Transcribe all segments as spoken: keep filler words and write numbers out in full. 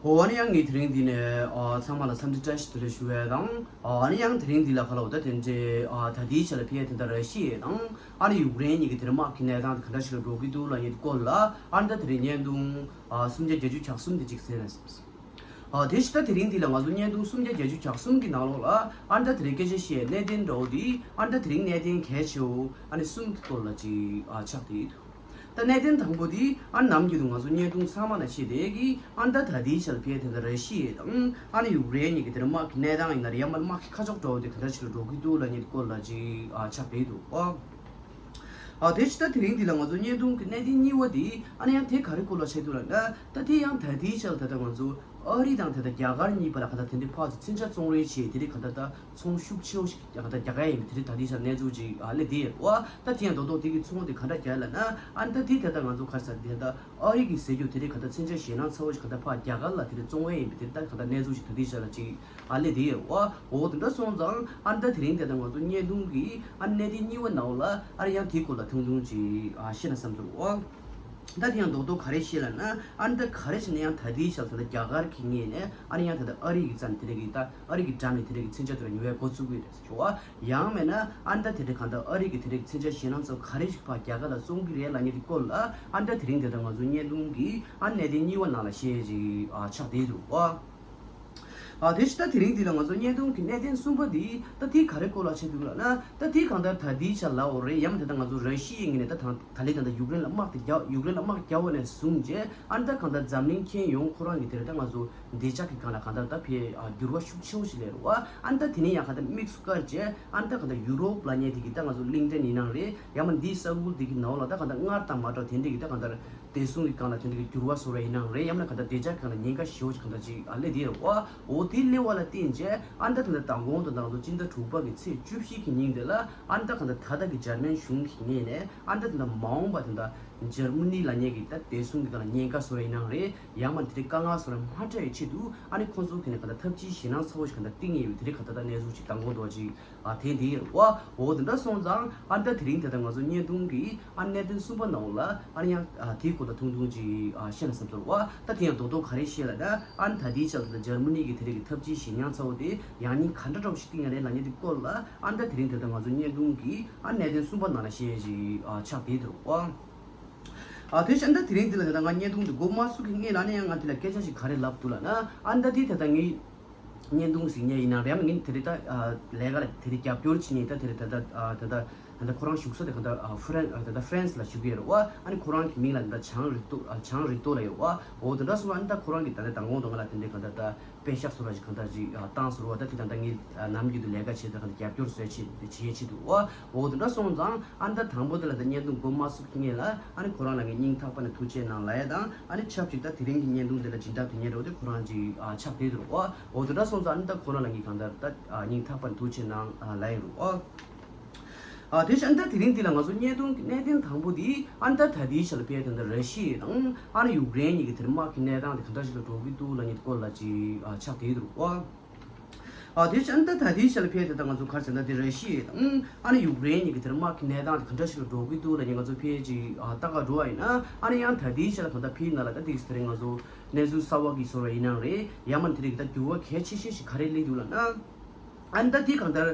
ཨོ་ཨ་ནི་ཡང་ངས་དེ་རིང་འདི་ནས་ཨ་ཚང་མ་ལ་འཚམས་འདྲི་བཀྲ་ཤིས་བདེ་ལེགས་ཞུ་བ་དང་། ཨ་ནི་ཡང་དེ་རིང་འདི་ལ་ཁ་ལོ་ད་དེ་འདྲའི་ཨ་ད་ལྟའི་ཆ་ལ་ཕེ་དེ་འདྲ་ར་ཤི་ཡ་དང་ཨ་ནི་ཡུཀ་རེན་གཉིས་ཀྱི་དེ་རིང་དམག་གི་གནས་སྟངས་དེ་ག་འདྲ་ཞིག་ལ་འགྲོ་གི་འདུག་ལབ་མཁན་སྐོར་ལ་ཨ་ནི་ད་དེ་རིང་བརྙན་ཐུང་ཨ་སུམ་བརྒྱ་བརྒྱད་ཅུ་གྱ་གསུམ་དེ་གཅིག་གསན་ན་བསམས། ཨ་དེ་བཞིན་ད་དེ་རིང་འདི་ལ་ང་ཚོ་བརྙན་ཐུང་སུམ་བརྒྱ་བརྒྱད་ཅུ་གྱ་གསུམ་གྱི་ནང་ལོགས་ལ་ཨ་ནི་ད་དེ་རིང་སྐད་ཆ་བཤད་གནད་དོན་འདྲ་བོ་འདི་ཨ་ནི་ད་དེ་རིང་གནད་དོན་གལ་ཆེ་བོ་ཨ་ནི་གསུམ་གྱི་སྐོར་ལ་ཅིག་ཨ་ཆགས་བསྡད་ཡོད་འདུག་ད་གནད་དོན་དང་པོ་འདི་ཨ་ནི་ནམ་རྒྱུན་དུ་ང་ཚོ་བརྙན་ཐུང་ཚང་མ་ལ་བཤད་བསྡད་ཀྱི་ཨ་ནི་ད་ད་ལྟའི་ཆར་ཕེ་དེ་འདྲ་ར་ཤི་ཡ་དང་ཨ་ནི་ཡུཀ་རེན་གཉིས་ཀྱི་དེ་འདྲ་དམག་གི་གནས་སྟངས་ཡིན་ན་རེད། ཡང་མིན་ན་དམག་གི་ཁ་ཕྱོགས་འདྲ་བོ་དེ་ག་འདྲ་ཞིག་ལ་འགྲོ་གི་འདུག་ལབ་མཁན་སྐོར་ལ་ཅིག་ཨ་ཆགས་བསྡད་འདུག་ཨ། ཨ་དེ་བཞིན་ད་དེ་རིང་འདི་ལ་ང་ཚོ་བརྙན་ཐུང་གི་གནད་དོན་གཉིས་པ་འདི་ཨ་ནི་ཡང་དེ་ག་རེ་སྐོར་ལ་བཤད་འདུག་ལབ་ན། ད་དེ་ཡང་ད་ལྟའི་ཆར་ད་ལྟ་ང་ཚོ་ཨ་རི་དང་ད་ལྟ་རྒྱ་གར་གཉིས་བར་ལ་ག་ད་དེ་འདྲའི་ཕར་ཚུར་མཚོན་ཆ་བཙོང་རེས་བྱས་དེ་རིང་ག་ད་ད་ཚོང་ཤུགས་ཆེ་བོ་ཞིག་ག་ད་རྒྱག་ག་ཡིན་པའི་དེ་རིང་ད་ལྟའི་ཆར་གནས་ཚུལ་ཅིག་ཨ་སླེབས་བསྡད་ཡོད་པ། ད་དེ་ཡང་རྡོག་རྡོག་དེ་གི་ཚོང་དེ་ག་འདྲ་རྒྱག་ལབ་ན། ཨ་ནི་ད་དེ་ད་ལྟ་ང་ཚོ་ག་རེ་ཟེར་དེ་ད་ཨ་རི་གི་ཟེར་རྒྱུ་དེ་རིང་ག་ད་མཚོན་ཆ་ཞེད་སྣང་ཚ་བོ་ཞིག་ག་ད་ཕར་རྒྱ་གར་ལ་དེ་རིང་བཙོང་ག་ཡིན་པའི་དེ་ད་ག་ད་གནས་ཚུལ་ཞིག་ད་ལྟའི་ཆར་ལ་ཅིག་ཨ་སླེབས་བསྡད་ཡོད་པ། འོ་དེ་འདྲ་སོང་ཙང་ཨ་ནི་ད་དེ་རིང་དེ་ད་ང་ཚོ་བརྙན་ཐུང་གི་ཨ་གནད་དོན་གཉིས་པ་ནང་ལ་ཨ་ནི་ཡང་དེའི་སྐོར་ལ་ཐུང་ཐུང་ཅིག་ཨ་བཤད་ན་བསམ་ཚུལ་འོ། ད་དེ་ཡང་རྡོག་རྡོག་ག་རེ་བཤད་ལབ་ན། ཨ་ནི་ད་ག་རེ་བྱས་ན་ཡང་ད་ལྟའི་ཆར་ད་ལྟ་རྒྱ་གར་གྱི་ངོས་ནས་ཨ་ནི་ཡང་ད་ལྟ་ཨ་རི་གི་རྩ་ནས་དེ་འདྲ་གི་ད་ཨ་རི་གི་འགྲམ་ནས་དེ་འདྲ་གི་མཚོན་ཆ་དེ་འདྲ་ཉོ་བའི་འགོ་བཙུགས་ཀྱི་རེད་ཟེར་བ། ཡང་མིན་ན་ཨ་ནི་ད་དེ་འདྲ་གང་ལྟར་ཨ་རི་གི་དེ་འདྲ་གི་མཚོན་ཆ་ཞེད་སྣང་ཚ་བོ་ག་རེ་ཞིག་ཕར་རྒྱ་གར་ལ་བཙོང་གི་རེད་ལབ་མཁན་དེ་སྐོར་ལ་ཨ་ནི་ད་དེ་རིང་དེ་ད་ང་ཚོ་བརྙན་ཐུང་གི་ཨ་གནད་དོན་གཉིས་པ་ནང་ལ་བཤད་ཅིག་ཨ་ཆགས་བསྡད་འདུག་པ། ཨ་དེ་བཞིན་ད་དེ་རིང་འདི་ལ་ང་ཚོ་བརྙན་ཐུང་གི་གནད་དོན་གསུམ་པ་འདི་ད་དེ་ག་རེ་སྐོར་ལ་བྱེད་འདུག་ལབ་ན། ད་དེ་གང་ལྟར་ད་དེའི་ཆ་ལ་འོ་རེད། ཡང་མིན་ད་ལྟ་ང་ཚོ་ར་ཤི་ཡའི་ངོས་ནས་ད་ད་ད་ལས་ད་ལྟ་ཡུཀ་རེན་ལ་དམག་དེ་རྒྱག་ཡུཀ་རེན་ལ་དམག་རྒྱག་པ་ནས་བཟུང་རྗེས་ཨ་ནི་ད་གང་ལྟར་འཛམ་གླིང་ཁྱོན་ཡོངས་ཁོ་རང་གི་དེ་རེད། ད་ང་ཚོ་བདེ་འཇགས་ཀྱི་སྒང་ལ་གང་ལྟར་ད་ཕེ་ཨ་འགྱུར་བ་ཤུགས་ཆེ་བོ་ཞིག་སླེབས་རེད་པ། ཨ་ནི་ད་དེ་ནས་ཡང་གང་ལྟར་དམིགས་སུ་བཀར་རྗེས་ཨ་ནི་ད་གང་ལྟར་ཡུ་རོབ་ལབ་མཁན་དེ་གི་ད་ང་ཚོ་གླིང་ཕྲན་ཡིན་ནའང་རེད། ཡང་མིན་འདིའི་ས་ཁུལ་དེ་གི་ནང་ལ་ད་གང་ལྟར་སྔར་དང་མ་འདྲ་བ་དེ་འདྲ་གི་ད་གང་ལྟར་བདེ་སྲུང་གི་སྒང་ལ་དེ་འདྲ་གི་འགྱུར་བ་བཟོ་ར་ཡིན་ནའང་རེད། ཡང་མིན་གང་ལྟར་བདེ་འཇགས་སྒང་ལ་ཉེན་ཁ་ཞེ་པོ་ཅིག་གང་ལྟར་ཅིག་ཨ་སླེབས་བསྡད་ཡོད་པ། འོ་དེ་སླེབས་པ་ལ་བརྟེན་བྱས་ཨ་ནི་ད་ད་ལྟ་དང་པོ་དང་ད་ང་ཚོ་སྤྱི་ཟླ་དྲུག་པ་གི་ཚེས་བཅུ་བཞི་གི་ཉིན་དེ་ལ་ཨ་ནི་ད་གང་ལྟར་ད་ལྟ་གི་འཇར་མན་གཞུང་གི་ངོས་ནས་ཨ་ནི་ད་ད་ལྟ་མ་འོངས་པ་ད་ལྟ་འཇར་མ་ནི་ལབ་མཁན་གི་ད་བདེ་སྲུང་གི་སྒང་ལ་ཉེན་ཁ་བཟོ་ར་ཡིན་ནའང་རེད། ཡང་མིན་དེ་འདྲའི་དཀའ་ངལ་བཟོ་ར་མ་འཕྲད་པའི་ཆེད་དུ་ཨ་ནི་ཁོང་ཚོ་གི་ནས་གང་ལྟར་ཐབས་ཇུས་ཞེད་སྣང་ཚ་བོ་ཞིག་གང་ལྟར་གཏིང་ཡོད་པའི་དེ་འདྲའི་གང་ལྟར་ད་གནས་ཚུལ་ཅིག་དང་པོ་འདུག་ཅིག་ཨ་ཐེངས་འདི་ཡིན་རེད་པ། འོ་དེ་འདྲ་སོང་ཙང་ཨ་ནི་ད་དེ་རིང་དེ་ལྟར་ང་ཚོ་བརྙན་ཐུང་གི་ཨ་གནད་དོན་གསུམ་པ་ནང་ལ་ཨ་ནི་ཡང་ཨ་དེའི་སྐོར་ལ་ཐུང་ཐུང་ཅིག་ཨ་བཤད་ན་བསམ་ཚོར་བ། ད་དེ་ཡང་རྡོག་རྡོག་ག་རེ་བཤད་ལབ་ན། ཨ་ནི་ད་ལྟའི་ཆར་ད་འཇར་མ་ནི་གི་དེ་རིང་གི་ཐབས་ཇུས་ཞེད་སྣང་ཚ་བོ་དེ་ཡང་སྙིང་ག་འདྲ་འདྲ་བོ་ཞིག་བཏིང་ཡ་རེད་ལབ་མཁན་དེ་སྐོར་ལ་ཨ་ནི་ད་དེ་རིང་དེ་ལྟར་ང་ཚོ་བརྙན་ཐུང་གི་ཨ་གནད་དོན་གསུམ་པ་ནང་ལ་བཤད་ཅིག་ཨ་ཆགས་བསྡད་འདུག་པ། ཨ་དེ་བཞིན་ད་དེ་རིང་འདི་ལ་ད་ལྟ་ང་བརྙན་ཐུང་འདི་འགོ་མ་ཚུགས་ཀྱི་སྔོན་ལ་ནས་ཡང་ང་དེ་ལ་སྐད་ཆ་ཞིག་ག་རེ་ལབ་འདུག་ལབ་ན། ཨ་ནི་ད་དེ་ད་ལྟ་ངས་བརྙན་ཐུང་ཞིག་ཉན་ཡིན་ན་རེམ་ངས་དེ་རིང་ད་ཨ་ལས་ཀ་ལ་དེ་རིང་རྒྱབ་སྐྱོར་བྱེད་མཁན་ད་དེ་རིང་ད་ལྟ་ཨ་ད་ལྟ་ད་ལྟ་ཁོ་རང་བཞུགས་ས་དེ་ག་ད་ཨ་ཧྥ་རན་ཨ་ད་ལྟ་ཧྥ་རན་སི་ལ་བཞུགས་ཡོད་རེད་པ། ཨ་ནི་ཁོ་རང་གི་མིང་ལ་ད་ལྟ་བྱང་རིག་རྡོ་ཨ་བྱང་རིག་རྡོ་ལབ་ཡོད་པ། འོ་དེ་འདྲ་སོང་ཙང་ཨ་ནི་ད་ཁོ་རང་གི་ད་ལྟ་མདང་དགོང་དང་ང་ལ་དེ་འདྲའི་ག་ད་ལྟ་པད་ཤག་བཟོ་འདྲ་ཞིག་གང་ལྟར་ཅིག་ཨ་བཏང་ཟེར་བ། ད་དེ་ད་ལྟ་ངས་ཨ་ནམ་རྒྱུན་དུ་ལས་ཀ་བྱེད་དུས་གང་ལྟར་རྒྱབ་སྐྱོར་བཟོས་བྱེད་བྱེད་བྱེད་ཀྱི་འདུག་པ། འོ་དེ་འདྲ་སོང་ཙང་ཨ་ནི་ད་དང་པོ་དེ་ལ་ད་བརྙན་ཐུང་འགོ་མ་ཚུགས་ཀྱི་སྔོན་ལ་ཨ་ནི་ཁོ་རང་ལ་ངས་སྙིང་ཐག་པ་ནས་ཐུགས་རྗེ་གནང་ལབ་ཡ་དང་། ཨ་ནི་ཆབས་ཅིག་ད་དེ་རིང་གི་བརྙན་ཐུང་དེ་ལ་སྦྱིན་བདག་དེ་ཉན་རོགས་དེ་ཁོ་རང་ཅིག་ཨ་ཆགས་བསྡད་འདུག་པ། འོ་དེ་འདྲ་སོང་ཙང་ཨ་ནི་ད་ཁོ་རང་ལ་ངས་གང་ལྟར་ད་ཨ་སྙིང་ཐག་པ་ནས་ཐུགས་རྗེ་གནང་ཨ་ལབ་ཡ་རེད་པ། ཨ་དེ་བཞིན་ད་དེ་རིང་འདི་ལ་ང་ཚོ་བརྙན་ཐུང་གི་གནད་དོན་དང་པོ་འདི་ཨ་ནི་ད་ད་ལྟའི་ཆ་ལ་ཕེ་ད་ལྟ་ར་ཤི་ཡ་དང་ཨ་ནི་ཡུཀ་རེན་གཉིས་ཀྱི་དེར་དམག་གི་གནས་སྟངས་དེ་ག་འདྲ་ཞིག་ལ་འགྲོ་གི་འདུག་ལབ་མཁན་དེ་སྐོར་ལ་ཅིག་ཨ་ཆགས་བསྡད་འདུག་པ། ཨ་དེ་བཞིན་ད་ད་ལྟའི་ཆ་ལ་ཕེ་ད་ལྟ་ང་ཚོ་ག་རེ་ཟེར་ན་དེ་ར་ཤི་ཡ་དང་ཨ་ནི་ཡུཀ་རེན་གཉིས་ཀྱི་དེར་དམག་གི་གནས་སྟངས་དེ་ག་འདྲ་ཞིག་ལ་འགྲོ་གི་འདུག་ལབ་མཁན་ང་ཚོ་ཕེ་ཅིག་ཨ་ལྟ་ག་འགྲོ་བ་ཡིན་ན། ཨ་ནི་ཡང་ད་ལྟའི་ཆ་ལ་གང་ལྟར་ཕེ་ནང་ལ་ད་དེ་ག་ཟེར་ང་ཚོ་གནས་ཚུལ་གསར་བ་གི་བཟོ་འདྲ་ཡིན་ནའང་རེད། ཡང་མིན་དེ་རིང་གི་ད་འགྱུར་བ་གལ་ཆེ་ཤོས་ཤིག་ག་རེ་སླེབས་འདུག་ལབ་ན། ཨ་ནི་ད་དེ་གང་ལྟར་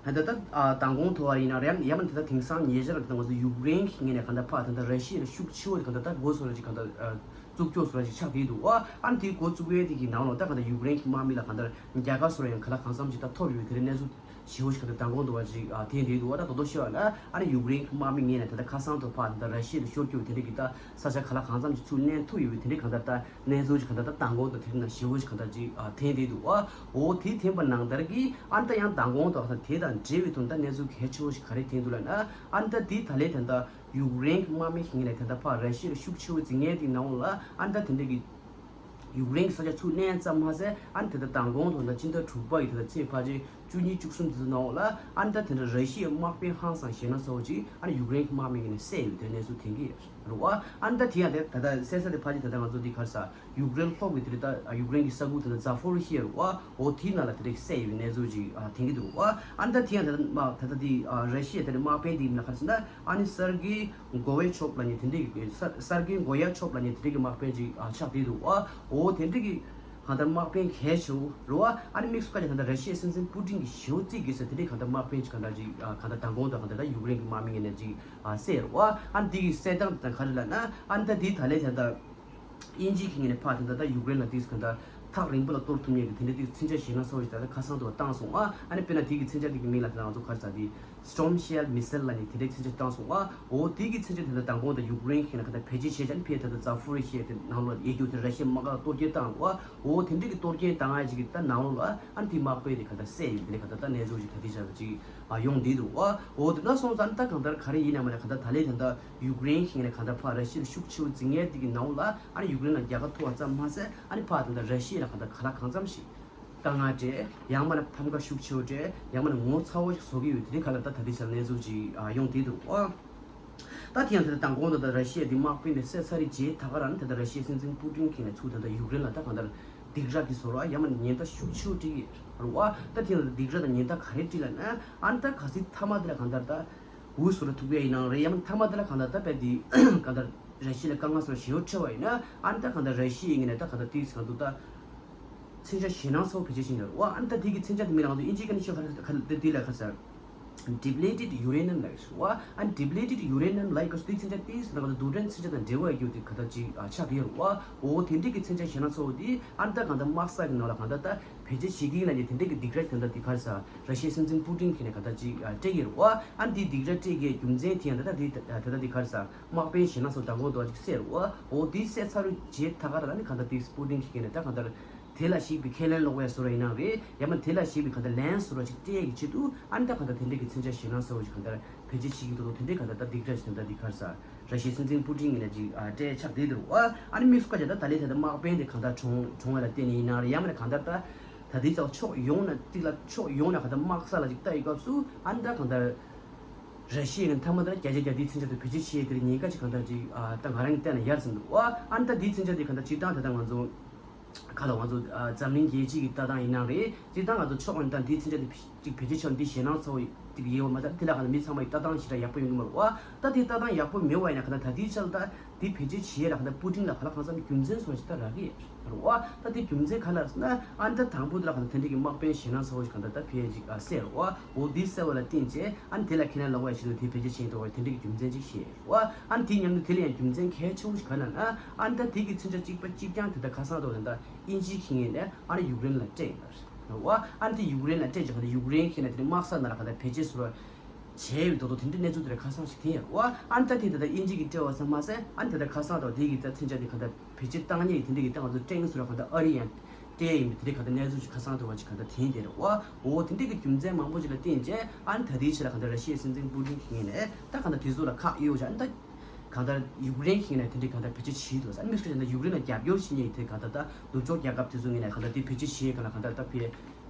ད་ལྟ་ད་ཨ་མདང་དགོང་ཐོག་བ་ཡིན་ན་རེད། ཡང་མིན་ད་ལྟ་དེང་སང་ཉེ་ཆར་ལ་ད་ང་ཚོ་ཡུཀ་རེན་གྱི་ངོས་ནས་གང་ལྟར་ཕར་ད་ལྟ་ར་ཤི་ཡ་ལ་ཤུགས་ཆེ་བོ་གང་ལྟར་ད་འགོ་བཟོ་འདྲ་ཅིག་གང་ལྟར་ཨ་བཙུགས་སྐྱོ་བཟོ་འདྲ་ཅིག་ཆགས་བསྡད་འདུག་པ། ཨ་ནི་དེ་འགོ་བཙུགས་པའི་དེ་གི་ནང་ལོགས་ད་གང་ལྟར་ཡུཀ་རེན་གྱི་དམག་མི་ལ་གང་ལྟར་རྒྱལ་ཁ་བཟོ་འདྲ་ཡང་ག་ལ་གང་འཚམ་ཅིག་ད་ཐོབ་ཡོད་པའི་དེ་རིང་གནས་ཚུལ་ཞེ་པོ་ཞིག་གང་ལྟར་མདང་དགོང་དུ་བ་ཅིག་ཨ་ཐོན་བསྡད་འདུག་པ། ད་དོ་དོ་ཤེས་པ་ན་ཨ་ནི་ཡུཀ་རེན་གྱི་དམག་མི་ངོས་ནས་ད་ལྟ་ཁ་སང་ཐོག་ཕར་ད་ལྟ་ར་ཤི་ཡ་ལ་ཤོར་སྐྱོ་བའི་དེ་འདྲ་གི་ད་ས་ཆ་ག་ལ་གང་འཚམ་ཅིག་ཚུར་ལེན་ཐུབ་ཡོད་པའི་དེ་འདྲ་གང་ལྟར་ད་གནས་ཚུལ་ཅིག་གང་ལྟར་ད་མདང་དགོང་དང་དེ་རིང་ན་ཞེ་པོ་ཅིག་གང་ལྟར་ཅིག་ཨ་ཐོན་བསྡད་འདུག་པ། འོ་དེ་ཐོན་པ་ནང་ལྟར་གྱི་ཨ་ནི་ད་ཡང་མདང་དགོང་དང་ད་དེ་དང་འབྲེལ་བའི་ཐོག་ད་གནས་ཚུལ་གལ་ཆེ་བོ་ཞིག་ག་རེ་ཐོན་འདུག་ལབ་ན། ཨ་ནི་ད་དེ་ད་ལས་ད་ལྟ་ཡུཀ་རེན་གྱི་དམག་མི་ཞིག་ངོས་ནས་ད་ལྟ་ཕར་ར་ཤི་ཡ་ལ་ཤུགས་ཆེ་བོ་འཛིང་མཁན་དེའི་ནང་ལ་ཨ་ནི་ད་དེ་འདྲ་གི་ཡུཀ་རེན་གྱི་ས་ཆ་ཚུར་ལེན་ཙམ་མ་ཟད། ཨ་ནི་ད་ལྟ་མདང་དགོང་དང་ད་སྤྱི་ཟླ་དྲུག་པ་ཡི་ད་ལྟ་ཚེས་ཕལ་ཆེར་བཅུ་གཉིས་བཅུ་གསུམ་དེ་ཚོའི་ནང་ལ་ཨ་ནི་ད་དེ་འདྲ་ར་ཤི་ཡའི་དམག་དཔོན་ཧང་སང་ཞེད་སྣང་ཚ་བོ་ཅིག་ཨ་ནི་ཡུཀ་རེན་གྱི་དམག་མི་ངོས་ནས་བསད་ཡོད་པའི་གནས་ཚུལ་ཐོན་གྱི་ཡོད་རེད་པ། ཨ་ནི་ད་དེ་ཡང་དེ་ད་ལྟ་གསལ་ས་དེ་ཕལ་ཆེར་ད་ལྟ་ང་ཚོ་འདི་ག་རེ་ཟ། ཡུཀ་རེན་ལྷོ་གི་དེ་རིང་ད་ཡུཀ་རེན་གྱི་ས་ཁུལ་དེ་ནི་ཛ་ཕོ་རི་ཤི་ཡ་རེད་པ། འོ་དེའི་ནང་ལ་དེ་རིང་བསད་ཡོད་པའི་གནས་ཚུལ་ཅིག་ཨ་ཐོན་གྱི་འདུག་པ། ཨ་ནི་ད་དེ་ཡང་ད་ལྟ་དམག་ད་ལྟ་དེ་ཨ་ར་ཤི་ཡའི་དེ་རིང་དམག་དཔོན་དེ་ཡིན་ན་ག་རེ་ཟེར་ན་ཨ་ནི་སར་གི་གོ་ཝེ་ཆོབ་ལབ་མཁན་དེ་འདྲ་གི་སར་སར་གི་གོ་ཡ་ཆོབ་ལབ་མཁན་དེ་འདྲ་གི་དམག་དཔོན་ཅིག་ཨ་ཆགས་བསྡད་འདུག་པ། འོ་དེ་འདྲ་གི་ གང་ལྟར་དམག་དཔོན་གལ་ཆེ་བོ་རེད་བ། ཨ་ནི་དམིགས་སུ་བཀར་ཏེ་གང་ལྟར་ར་ཤི་ཡའི་སྲིད་འཛིན་པུ་ཏིན་གྱི་ཞེ་པོ་རྩིས་དགོས་ཟེར་དེ་འདྲའི་གང་ལྟར་དམག་དཔོན་ཅིག་གང་ལྟར་ཅིག་ཨ་གང་ལྟར་མདང་དགོང་དང་གང་ལྟར་ད་ཡུཀ་རེན་གྱི་དམག་མི་ངོས་ནས་ཅིག་ཨ་བསད་རེད་བ། ཨ་ནི་དེ་གི་བསད་སྟངས་དང་ག་རེ་ལབ་ན། ཨ་ནི་ད་དེའི་ད་ལན་དེ་ད་དབྱིན་ཇིའི་ཁེ་ངོས་ནས་ཕར་དེ་འདྲ་ད་ཡུཀ་རེན་ལ་དེ་གང་ལྟར་ཐག་རིང་པོ་ལ་གཏོར་ཐུབ་མཁན་གྱི་དེ་འདྲ་དེ་མཚོན་ཆ་ཞེད་སྣང་ཚ་བོ་ཞིག་ད་ལྟ་ཁ་སང་དུ་བཏང་སོང་ཨ། ཨ་ནི་དཔེར་ན་དེ་གི་མཚོན་ཆ་དེ་གི་མིང་ལ་ད་ང་ཚོ་ག་རེ་ཟེར་དེ། Storm Shadow Missile ལབ་ནས་དེ་འདྲའི་མཚོན་ཆ་བཏང་སོང་བ། འོ་དེ་གི་མཚོན་ཆ་དེ་འདྲ་མདང་དགོང་དང་ཡུཀ་རེན་གྱི་ནང་ག་ད་བེད་སྤྱོད་བྱས་ཀྱང་ཕེ་ད་ད་ཛ་ཕོ་རི་ཤི་ཡ་དེ་ནང་ལོགས་ཡེ་རྒྱུ་དེ་ར་ཤི་ཡའི་དམག་སྒར་གཏོར་སྐྱོན་བཏང་བ། འོ་དེ་འདྲའི་གི་གཏོར་སྐྱོན་བཏང་ཡ་ཅིག་གི་ད་ནང་ལོགས་ལ་ཨ་ནི་དེ་དམག་དཔོན་དེ་ག་ད་བསད་ཡོད་དེ་འདྲའི་ག་ད་ད་གནས་ཚུལ་ཅིག་ད་དེ་ཆ་ཅིག་ཨ་ཡོང་བསྡད་འདུག་བ། འོ་དེ་འདྲ་སོང་ཙང་ད་གང་ལྟར་ག་རེ་ཡིན་ན་མ་ན་ག་ད་ད་ལན་དེ་འདྲ་ཡུཀ་རེན་གྱི་ནང་ག་ད་ཕར་ར་ཤི་ཡ་ལ་ཤུགས་ཆེ་བོ་འཛིང་ཡ་དེ་གི་ནང་ལོགས་ལ་ཨ་ནི་ཡུཀ་རེན་ལ་རྒྱལ་ཁ་ཐོབ་པ་ཙམ་མ་ཟད་ཨ་ནི་ཕར་ད་ད་ར་ཤི་ཡ་ལ་ག་ད་ག་ལ་གང་འཚམ་ཞིག་དཀའ་ངལ་སྤྲད། ཡང་མིན་ན་ཕམ་ཁ་ཤུགས་ཆེ་བོ་སྤྲད། ཡང་མིན་ན་ངོ་ཚ་བོ་ཞིག་བཟོ་གི་ཡོད། དེ་ག་ལ་ད་ད་ལྟའི་ཆར་གནས་ཚུལ་ཅིག་ཨ་ཡོང་བསྡད་འདུག་ཨ། ད་དེ་ཡང་དེ་ལྟར་མདང་དགོང་དུ་ད་ར་ཤི་ཡ་དེ་དམག་དཔོན་དེ་བསད་ཚར་རེད་རྗེས་ད་ག་རང་ད་ལྟ་ར་ཤི་ཡའི་སྲིད་འཛིན་པུ་ཏིན་གྱིས་ནས་ཚུར་ད་ལྟ་ཡུཀ་རེན་ལ་ད་གང་ལྟར་སྡིགས་ར་གི་བཟོ་འདྲ་ཡང་མིན་ན་ཉེན་བརྡ་ཤུགས་ཆེ་བོ་སྤྲད་ཀྱི་རེད་བ། ད་དེ་ཡང་སྡིགས་ར་དང་ཉེན་བརྡ་ག་རེ་སྤྲད་ལབ་ན། ཨ་ནི་ད་གལ་སྲིད་མཐའ་མ་དེ་ལ་གང་ལྟར་ད་འུ་ཟུར་ལ་ཐུག་པ་ཡིན་ནའང་རེད། ཡང་མིན་མཐའ་མ་དེ་ལ་གང་ལྟར་ད་དཔེ་དེ་གང་ལྟར་ར་ཤི་ཡ་ལ་དཀའ་ངལ་སོགས་ཞེ་པོ་འཕྲད་པ་ཡིན་ན། ཨ་ནི་ད་གང་ལྟར་ར་ཤི་ཡའི་ངོས་ནས་ད་གང་ལྟར་དེའི་སྒང་དུ་ད་མཚོན་ཆ་ཞེད་སྣང་ཚ་བོ་བེད་སྤྱོད་བྱེད་ཀྱི་ཡོད་རེད་བ། ཨ་ནི་ད་དེ་གི་མཚོན་ཆ་དེ་མིང་ལ་ང་ཚོ་དབྱིན་ཇིའི་སྐད་ནས་ཤོད་ག་རེ་ག་རེ་དེ་དེ་ལ་ག་རེ་ཟེར། Depleted uranium ལབ་ཀྱི་རེད་བ། ཨ་ནི་depleted uranium ལབ་ཡག་གི་དེའི་མཚོན་ཆ་དེའི་ནང་ལ་རྡུལ་ཕྲན་མཚོན་ཆ་དང་འབྲེལ་བ་ཡོད་རྒྱུ་དེ་ག་ད་ཅིག་ཨ་ཆགས་ཀྱི་ཡོད་རེད་བ། འོ་དེ་འདྲའི་གི་མཚོན་ཆ་ཞེད་སྣང་ཚ་བོ་དེ་ཨ་ནི་ད་གང་ལྟར་དམག་ས་གི་ནང་ལ་གང་ལྟར་ད་བེད་སྤྱོད་བྱེད་ཀྱི་ཡིན་ལབ་ནས་དེ་འདྲའི་གི་སྡིགས་ར་དེ་འདྲ་དེ་ག་རེ་ཟེར། ར་ཤི་ཡའི་སྲིད་འཛིན་པུ་ཏིན་གྱིས་ནས་ག་ད་ཅིག་ཨ་སྤྲད་ཀྱི་ཡོད་རེད་བ། ཨ་ནི་དེའི་སྡིགས་ར་སྤྲད་ཀྱི་རྒྱུ་མཚན་དེ་ཡང་ད་ད་དེ་ད་ད་དེ་ག་རེ་ཟེར། དམག་དཔོན་ཞེད་སྣང་ཚ་བོ་མདང་དགོང་དུ་ཅིག་བསད་རེད་བ། འོ་དེ་བསད་ཚར་རྗེས་ད་ག་རང་ནི་གང་ལྟར་དེ་པུ་ཏིན་གྱིས་ནས་ད་གང་ལྟར་དེ་ལ་ཞིག་པའི་ཁས་ལེན་སློག་པའི་བཟོ་འདྲ་ཡིན་ནའང་རེད། ཡང་མིན་དེ་ལ་ཞིག་པའི་གང་ལྟར་ལན་བཟོ་འདྲ་ཅིག་སྤྲད་ཀྱི་ཆེད་དུ་ཨ་ནི་ད་གང་ལྟར་དེ་འདྲའི་གི་མཚོན་ཆ་ཞེད་སྣང་ཚ་བོ་ཞིག་གང་ལྟར་བེད་སྤྱོད་བྱེད་ཀྱི་འདུག་དེ་འདྲའི་གང་ལྟར་ད་སྡིགས་ར་ཞིག་དེ་འདྲ་འདི་ག་རེ་ཟེར། ར་ཤི་ཡའི་སྲིད་འཛིན་པུ་ཏིན་གྱིས་ནས་ཅིག་ཨ་སྤྲད་ཆགས་བསྡད་འདུག་བ། ཨ་ནི་དམིགས་སུ་བཀར་བྱས་ད་ད་ལན་དེ་ད་དམག་དཔོན་དེ་གང་ལྟར་གྲོངས་གྲོངས་པ་ལ་བརྟེན་ནས་ཡིན་ནའང་རེད། ཡང་མིན་ན་གང་ལྟར་ད་ད་ལྟའི་ཆར་ཕྱོགས་ཡོངས་ནས་གཅིག་ལ་ཕྱོགས་ཡོངས་ནས་གང་ལྟར་དམག་ས་ལ་ཅིག་ལྟ་ཡི་སྐབས་སུ་ཨ་ནི་ད་གང་ལྟར་ར་ཤི་ཡའི་མཐའ་མ་དེ་ལ་བརྒྱ་ཆ་བརྒྱ་དེའི་མཚོན་ཆ་དེ་བེད་སྤྱོད་བྱེད་ཡས་དེར་ཉེན་ཁ་ཅིག་གང་ལྟར་ཅིག་ཨ་ད་ང་རང་གིས་བལྟས་ན་ཡོད་བསམ་འདུག་བ། ཨ་ནི་ད་དེའི་མཚོན་ཆ་དེ་གང་ལྟར་སྤྱིར་བཏང་ད་ལྟ་ང་ཚོ་ག་ལ་ང་ཚོ་ཨ་འཛམ་གླིང་རྒྱལ་སྤྱི་གི་ལྟ་སྟངས་ཡིན་ནའང་རེད། སྤྱིར་བཏང་ང་ཚོ་ཕྱོགས་ཡོངས་ནས་དེའི་མཚོན་ཆ་དེ་ཅིག་བེད་སྤྱོད་བྱས་ན་དེ་ཞེད་སྣང་ཚ་བོ་ཅིག་ཡོད་པ་མ་ཟད་དེ་ལ་གང་ལྟར་མི་ཚང་མ་ཡི་ལྟ་སྟངས་ཞེ་དྲག་ཡག་པོ་ཡོང་གི་མ་རེད་བ། ད་དེ་ལྟ་སྟངས་ཡག་པོ་མེད་པ་ཡིན་ན་གང་ལྟར་ད་ལྟའི་ཆར་ད་དེ་བེད་སྤྱོད་བྱེད་ཡས་ལ་གང་ལྟར་པུ་ཏིན་ལ་གང་ལ་གང་འཚམ་རྒྱུ་མཚན་སོགས་ཞིག་ད་རག་གི་ཡོད་རེད་བ། ད་དེ་རྒྱུ་མཚན་ག་རེ་ལབ་ཟེར་ན། ཨ་ནི་ད་དང་པོ་དེ་ལ་གང་ལྟར་དེ་འདྲའི་གི་དམག་དཔོན་ཞེད་སྣང་ཚ་བོ་ཞིག་གང་ལྟར་ད་ཕེ་ཅིག་ཨ་བསད་རེད་བ། འོ་དེ་བསད་པ་ལ་བརྟེན་བྱས་ཨ་ནི་དེ་ལ་ཁས་ལེན་སློག་པ་ཞིག་ཏུ་དེ་བེད་སྤྱོད་བྱེད་འདུག་བ། དེ་འདྲའི་གི་རྒྱུ་མཚན་ཅིག་བཤད་རེད་བ། ཨ་ནི་དེའི་མཉམ་དུ་དེ་ལ་ཡང་རྒྱུ་མཚན་གལ་ཆེ་བོ་ཞིག་ག་རེ་ལབ་ན། ཨ་ནི་ད་དེ་གི་མཚོན་ཆ་གཅིག་པ་གཅིག་རྐྱང་དེ་ད་ཁ་སང་ཐོག་ད་ལྟ་དབྱིན་ཇིའི་ཁེ་ངོས་ནས་ཨ་ནི་ཡུཀ་རེན་ལ་སྤྲད་ཡོད་རེད་བ། ཨ་ནི་དེ་ཡུཀ་རེན་ལ་སྤྲད་ཅིག་གང་ལྟར་ཡུཀ་རེན་ཁེ་ངོས་ནས་དེ་ནི་དམག་ས་ནང་ལ་གང་ལྟར་བེད་སྤྱོད་བཟོ་འདྲ་བྱས་ཡོད་མདོག་མདོག་དེ་འདྲའི་གནས་ཚུལ་དེ་རེད། ཁ་སང་ཞིག་ཐོན་ཡོད་རེད་བ། ཨ་ནི་ད་དེ་ད་ལྟ་དབྱིན་ཇི་གིས་སྤྲད་པ་ཙམ་མ་ཟད་ཨ་ནི་ད་ལྟ་ཁ་སང་ཐོག་དེ་གི་ད་མཚོན་ཆ་དེ་གང་ལྟར་བེད་སྤྱོད་བཏང་མཁན་གྱི་དེ་འདྲ་གི་ད་ང་ཚོ་ཀྲེང་བཟོ་འདྲ་གང་ལྟར་ཨ་རི་ཡང་སྤྲད་ཡིན་པའི་དེ་འདྲའི་གང་ལྟར་གནས་ཚུལ་ཞིག་ཁ་སང་ཐོག་བ་ཅིག་གང་ལྟར་ཐོན་བསྡད་རེད་བ། འོ་དེ་འདྲའི་གི་རྒྱུ་མཚན་མང་པོ་ཅིག་ལ་བརྟེན་བྱས་ཨ་ནི་ད་ལྟའི་ཆར་ལ་གང་ལྟར་ར་ཤི་ཡའི་སྲིད་འཛིན་པུ་ཏིན་གྱི་ངོས་ནས་ད་གང་ལྟར་དེ་ཚོ་ལ་ཁག་གཡོགས་བྱས་ཨ་ནི་ད་གང་ལྟར་ཡུཀ་རེན་གྱི་ངོས་ནས་དེ་འདྲའི་གང་ལྟར་བེད་སྤྱོད་བྱས་འདུག་ཟེར། ཨ་ནི་དམིགས་སུ་བཀར་ན་ཡུཀ་རེན་ལ་རྒྱབ་སྐྱོར་བྱེད་མཁན་དེ་གང་ལྟར་ད་ནུབ་ཕྱོགས་རྒྱལ་ཁབ་དེ་ཚོའི་ངོས་ནས་གང་ལྟར་དེ་བེད་སྤྱོད་བྱེད་མཁན་ལ་གང་ལྟར་ད་ཕེ་